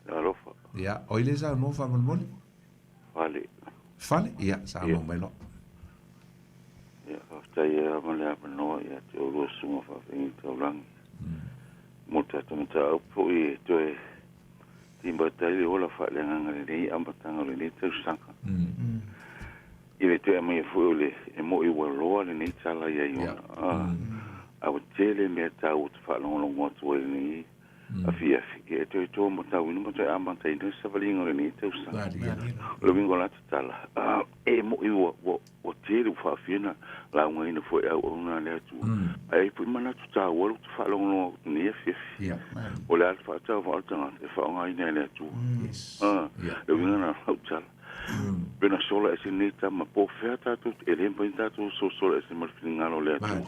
[SPEAKER 4] Talofa.
[SPEAKER 1] Ia, o ai le saunoa faamolemole?
[SPEAKER 4] Fale.
[SPEAKER 1] Fale? Ia, saunoa mai loa.
[SPEAKER 4] Ia, faafetai lava le avanoa ia te oulua susuga faafeagaiga taulagi. Mo le tatou mataupu foi e toe timata ai le ola faaleagaga i lenei amataga o lenei tausaga. I le toe aumaia foi o le e mo'i ua loa lenei tala ia Iona. A ua tele mea taua te faalogologo atu ai i lenei afiafi, ia e toe toa matauina ma toe amataina le savaliga o lenei tausaga. O le uiga o la tatala, e mo'i ua, ua, ua tele ua faafia na laugaina foi e auauna a le Atua. Ae ai foi manatu taua le ou te faalogologo atu i lenei afiafi. O le a le faatauvaa o le tagata e faaaogaina e le Atua. Le uiga na o lau tala. Pe na sola ese nei tama, po o fea tatou, e le mafai ona tatou sosola ese ma le finagalo o le Atua.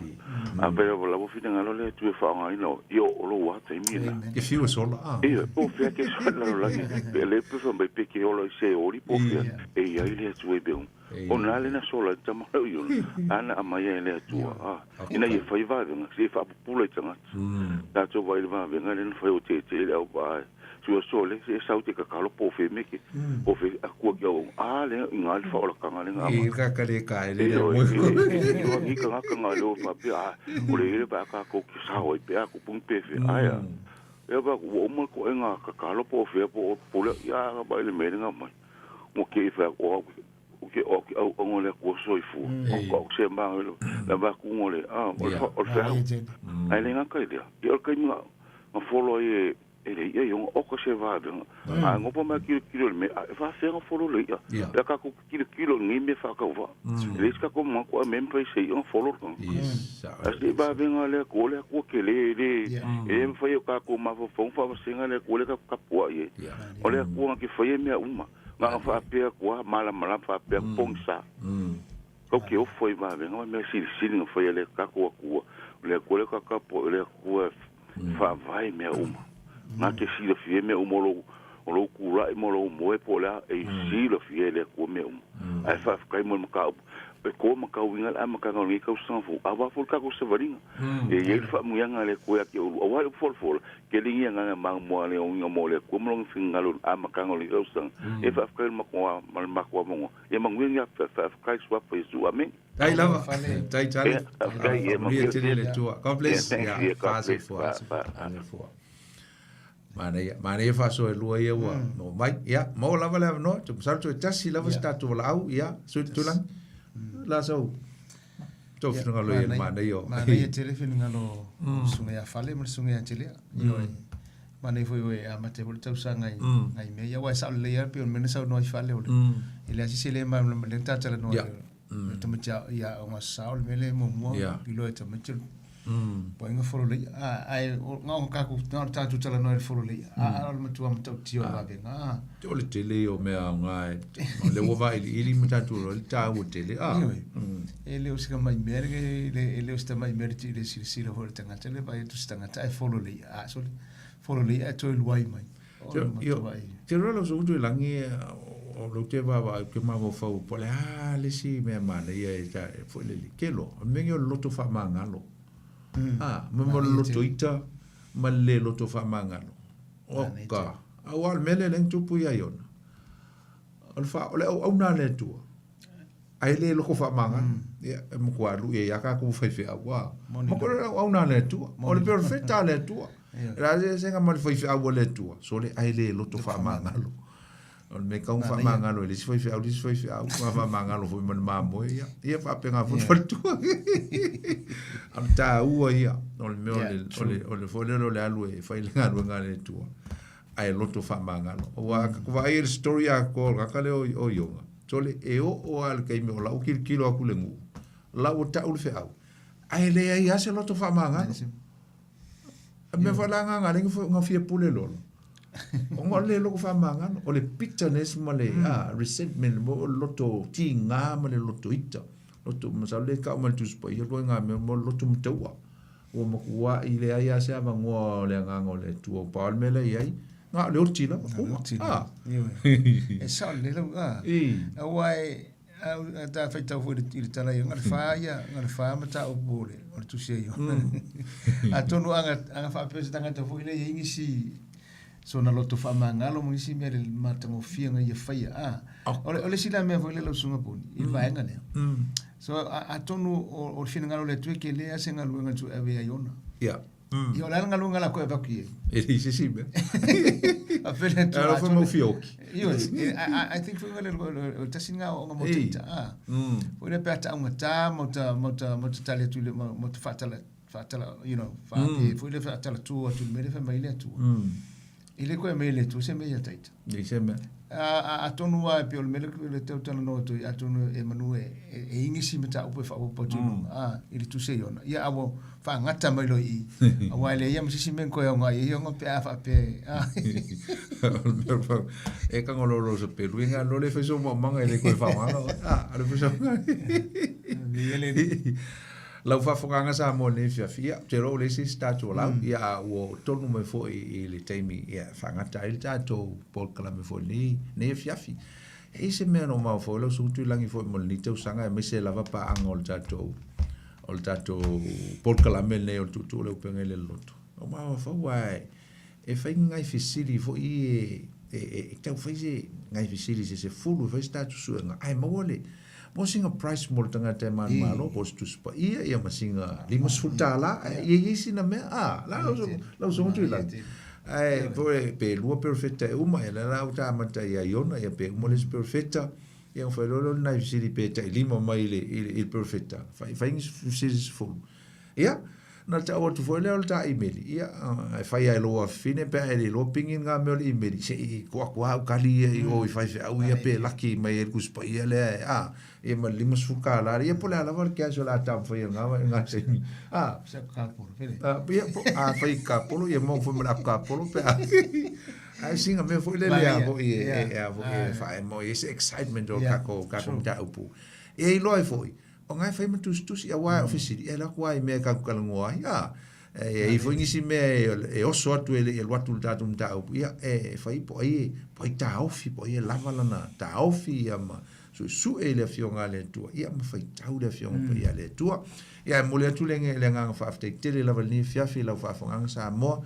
[SPEAKER 4] Afai lava lava finagalo o le Atua e faaaogaina oe, ia o lou lava taimi lena.
[SPEAKER 1] E fiu e sola, a.
[SPEAKER 4] Ia, po o fea ke sola i le lalolagi, pe le pe fai mai pe ke ola i Seoli po o fea, e i ai le Atua i mea uma. O na le na sola ai le tama lau Iona, a na aumai ai e le Atua, a, ina ia fai vavega, se i faapupula i tagata. Tatou vaai i le vavega lea na fai o Tete i le auvaa e tua so le se sau te kakalo po fe me ke po fe akua ki au a le inga le fa ola kanga le nga
[SPEAKER 1] I ka ka le ka le le mo.
[SPEAKER 4] I wa ka ka nga le fa pe a o le le ba ka ko ki sa oi pe a ku pung pe fe a ya. E ba ku o mo ko nga kakalo po fe po po le ya ba le me nga mai. Mo ke fa o o ke o ke au o le ko so i fu. O ko se ma le la ba ku ngo le a o o fe. Ai le nga ka le. I o ka nga nga folo e e le ia yong o ko se va de a ngopo ma kilo kilo me a fa fe nga folo le ia ya ka ku kilo kilo ni me fa ka va le ska ko ma ko me mpa se nga folo ko a se ba ve nga le ko le ko ke le le e mfa yo ka ko ma fo fo fa se nga le ko le ka ka po ye o le ko nga ke fa ye me uma nga fa pe ko mala mala fa pe pong sa ko ke o foi va ve nga me si si nga fa ye le ka ko ko le ko le ka ka po le ko fa vai me uma nga ke sila fie me umo lo o lo kura i mo lo moe po la e sila fie le ko me umo ai fa kai mo ka e ko ma ka winga a ma ka ngi ka sa fu a wa fu ka ko se varinga e ye fa mu yanga le ko ya ke o wa fo fo ke lingi nga ma mo le o nga mo le ko mo finga lo a ma ka ngi ka sa e fa kai ma ko ma ko mo e ma ngi fa fa kai swa fa zu amen.
[SPEAKER 1] Tai lava, tai tale. God bless. Yeah, fua. Manaia, manaia faso e lua ia ua. No mai, ia, mo lava le no, tu masalo tu tasi lava se tatou valaau, ia, sui tulang. La sau. To finangalo ia manaia.
[SPEAKER 2] Manaia tele finangalo sunga ia fale ma sunga ia tele. Ioe. Manaia foi oe a mate o le tausaga i ngai mea ia wa sa le ia pe o mena sau no i fale o le. Ile asi se le ma le tata no. Tamaiti ia o ngā sao le mele mo mua i loe tamaiti po inga folo le a ai o ngā o kāku ngā o tātu tala noa le folo le a o le matua matau tio la ve ngā
[SPEAKER 1] o le tele o mea o ngā o le ua ili ili ma tātu le tāu tele a
[SPEAKER 2] e le o sika mai mere e le o sika mai mere ti le sila hore tangata le vai tu tangata e folo le a so le folo le a toi luai mai
[SPEAKER 1] te rola so utu langi o lo te va va ke ma mo fa po le a le si me mana ia e ta fo le ke lo me ngi loto fa mangalo a me mo loto ita ma le loto fa mangalo o ka a wa me le le tu pu ia yona o fa o le au na le tu ai le lo fa mangalo ia mo kwa lu ia ka ku fa fa wa mo ko au na le tu o le perfecta le tu la se se nga mo fa fa o le tu so le ai le loto fa mangalo o me ka fa mangalo le se fa au le se fa au fa mangalo fo mo ma mo ia ia fa penga fo fo tu am ta ua ia o le me o le fo le le alu e fa le ngalu ngale tu ai loto fa mangalo o wa ko va ai story a ko ka le o yo so le e o al ke me o la o kilo kilo aku le ngu la o ta u le fe au ai le ai ase loto fa mangalo me fa la nga le nga fia pule lolo o ngole lo fa mangalo o le bitterness ma le resentment mo loto ti nga ma le loto ita loto ma sa le ka ma tu spa ia ko nga me mo loto mtaua o mo kwa i le ai ase ava ngo le nga ngo le tu o pa me le ai nga le oti la
[SPEAKER 2] o e sa le lo a wai a ta fa tau foi i tala ia nga fa ia nga fa ma ta o bole o tu se yo a tonu anga fa pe tanga ta foi le ingisi so na loto fa mangalo mo isi me le mata mo fia nga ia faia a o le sila me foi le lo sunga poni i vaenga le so a tonu o finangalo le tu ke le ase nga luenga tu ave iona
[SPEAKER 1] ia
[SPEAKER 2] ia o la nga luenga la ko e vaku
[SPEAKER 1] e li se si me
[SPEAKER 2] a fele
[SPEAKER 1] tu a fo fioki
[SPEAKER 2] io I think foi le o tasinga o nga mo tita a foi le pata nga ta mo ta mo ta mo ta le tu le mo ta fatala fatala you know fa foi le fatala tu tu me le fa mai le tu ile ko me le tu se me ia taita
[SPEAKER 1] ni se me
[SPEAKER 2] a tonu a pe o le le tau tana no tu a tonu e manu e ingisi me ta upe fa upo tu a ile tu se yona ia abo fa ngata mai lo i a wa le ia msisi men ko nga ia ngo pe a fa pe a
[SPEAKER 1] e ka ngolo lo se pe lu nga lo le fe so mo manga ile ko fa nga a le fe so
[SPEAKER 2] ni le
[SPEAKER 1] lau faafogāga sa mo lenei fiafia te loo le isi tatou lau ia ua tonu mai foʻi i le taimi ia faagata ai le tatou polokalame foʻi lenei nei afiafi e i se mea no maofau lau sugu tuilagi foʻi mo lenei tausaga e maise lava paaga o le tatou polokalame lenei o le tuutuu le upega i le loloto o mafaufau ae E fai ni nai fesili foi e e e tau fai se nai fesili se 10 e fai se tatou suega ae maua le maua sina price mo le tagata e manumalo po o se Tusi Paia ia ma sina $50 ae ia i ai sina mea a la lau lau usoga Tuilagi ae foi pe lua perofeta e uma ia lea la ua ta amata ia Iona ia pe uma le isi perofeta ia ona fai loa lea o le nai fesili pe tailima mai i le i le perofeta fai fai ni fesili se 10. Ia, na tau atu foi lea o le ta imeli, ia, e fai lava i lou afafine pe a e le iloa pigi lena mea o le imeli, se i tuu atu lava au kali ia i o i faifeau ia pe laki mai ai le Tusi Paia lea e, a, ia ma le $50, ia po o le a lava le cash o le a taumafai e lena lena taimi, a.
[SPEAKER 2] Se atu kapolo, pele.
[SPEAKER 1] A, ia, po, a fai i kapolo, ia maua foi ma le apu kapolo pe a. Ae sina mea foi lele a foi e, e, a foi e faaemoe i ai se excitement o le tatou mataupu. E iloa ai foi, O na e fai ma tusitusi aua o fesili, e alu atu lava i mea e tatou talanoa ai, a. E i ai foi nisi mea e oso atu e le i alu atu i le tatou mataupu, ia, e fai po o ai, po o ai taofi, po o ai e lava lana taofi ia ma suesue i le Afioga a le Atua, ia ma faitau le Afioga Paia a le Atua. Ia, e momoli atu le agaga faafetai tele lava i lenei afiafi i lau faafofogaaga Samoa,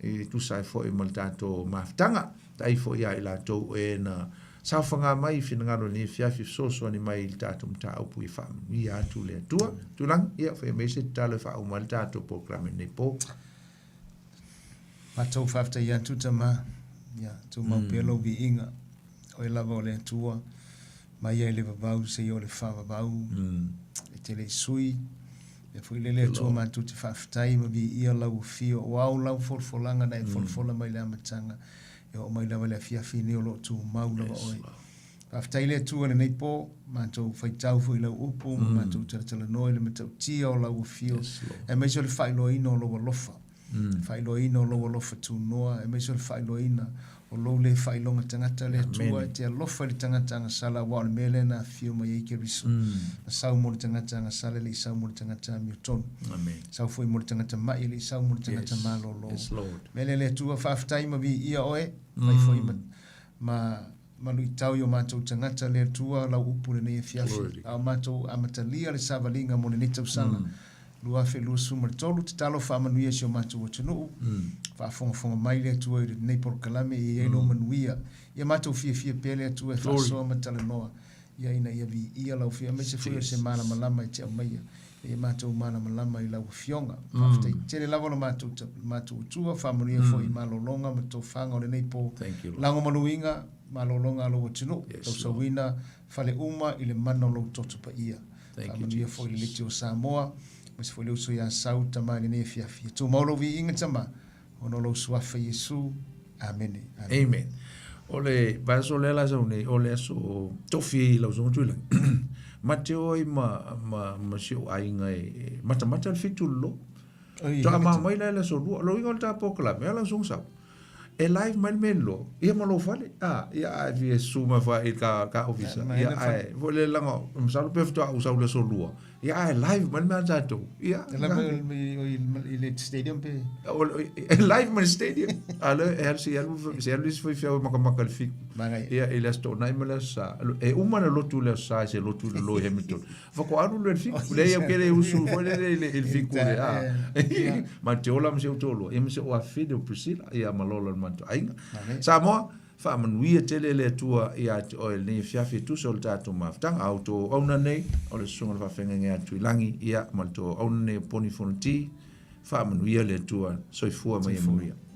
[SPEAKER 1] e tusa ai foi ma le tatou mafutaga. Tai foi ia i latou o e na saofaga mai i finagalo i lenei afiafi fesoasoani mai i le tatou mataupu ia faamanuia atu le Atua. Tulaga, ia faia mai se tatalo e faauma ai le tatou polokalame i lenei po.
[SPEAKER 2] Matou faafetai atu Tama, ia tumau pea lou viiga, Oe lava o le Atua, mai ai le vavau seia o le faavavau, e te le i sui, mea foi lele Atua matou te faafetai ma viia lau afio, o ao lau folafolaga na e folafola mai le amataga, e oo mai lava i le afiafi nei o lo o tumau lava oe. Faafetai le Atua i lenei po, matou faitau foi i lau upu, ma matou talatalanoa i le matautia o lau afio, aemaise o le faailoaina o lou alofa. Le faailoaina o lou alofa tunoa, aemaise o le faailoaina o lou le faailoga tagata, le Atua, e te alofa i le tagata agasala, aua o le mea lea na afifio mai ai Keriso. Na sau mo le tagata agasala, e le i sau mo le tagata amiotonu. Sau foi mo le tagata ma'i, e le i sau mo le tagata malolo. Mea lea le Atua, faafetai ma viia oe, fai foi ma, ma ma luitau i o matou tagata, le Atua, lau upu i lenei afiafi, a o matou amatalia le savaliga mo lenei tausaga 2023, tatalo faamanuia i si o matou atunuu, faafogafoga mai le Atua i lenei polokalame ia i ai lou manuia. Ia matou fiafia pea le Atua e faasoa ma talanoa, ia ina ia viia lau Afioga, aemaise foi o se malamalama e te aumaia, ina ia matou malamalama i lau Afioga. Faafetai tele lava lo matou matou Atua, faamanuia foi i malologa ma tofaga o lenei po, lagomaluina malologa a lou atunuu, tausauina fale uma i le mana o lou toto paia. Faamanuia foi i le Leti o Samoa, aemaise foi le uso ia Sau, Tama i lenei afiafi. Ia tumau lou viiga, Tama, ona o lou suafa Iesu. Amene.
[SPEAKER 1] Amen. O le vaiaso lea la sau nei, o le aso tofi i lau susuga Tuilagi. Ma te o ai ma, ma, ma si ou aiga e matamata le 7 le lo. Toa ma mai la le aso 2. Lo inga o le tā polokalame, a lau susuga sau. E live mai le mea lo, ia ma lou fale. A, ia a fia susu mai fai i ka, ka ofisa. Ia ae, foi le langa, masalo pe faatoa ou sau le aso 2. Ia ae live mai le mea a tatou. Ia.
[SPEAKER 2] E live mai i le stadium pe?
[SPEAKER 1] E live mai le stadium. A le, e alu se alu, se alu isi faifeau e makamaka i le 7. Ia, i le Aso Toonai ma le Aso Sa. E uma le lotu i le Aso Sa i se lotu i le lo i Hamilton. Faatoa alu lea i le 7. Leai au ke le usu foi lele i le 7 le, a. Ma te ola ma si ou toalua, ia ma si ou afafine o Priscilla, ia ma Lola o le matou aiga. Samoa, Faamanuia tele le Atua ia te oe i lenei afiafi e tusa o le tatou mafutaga. A o tou auauna nei, o le Susuga i le Faafeagaiga ia Tuilagi, ia, ma le tou auauna nei o Poni Fonoti, faamanuia le Atua. Soifua ma ia manuia.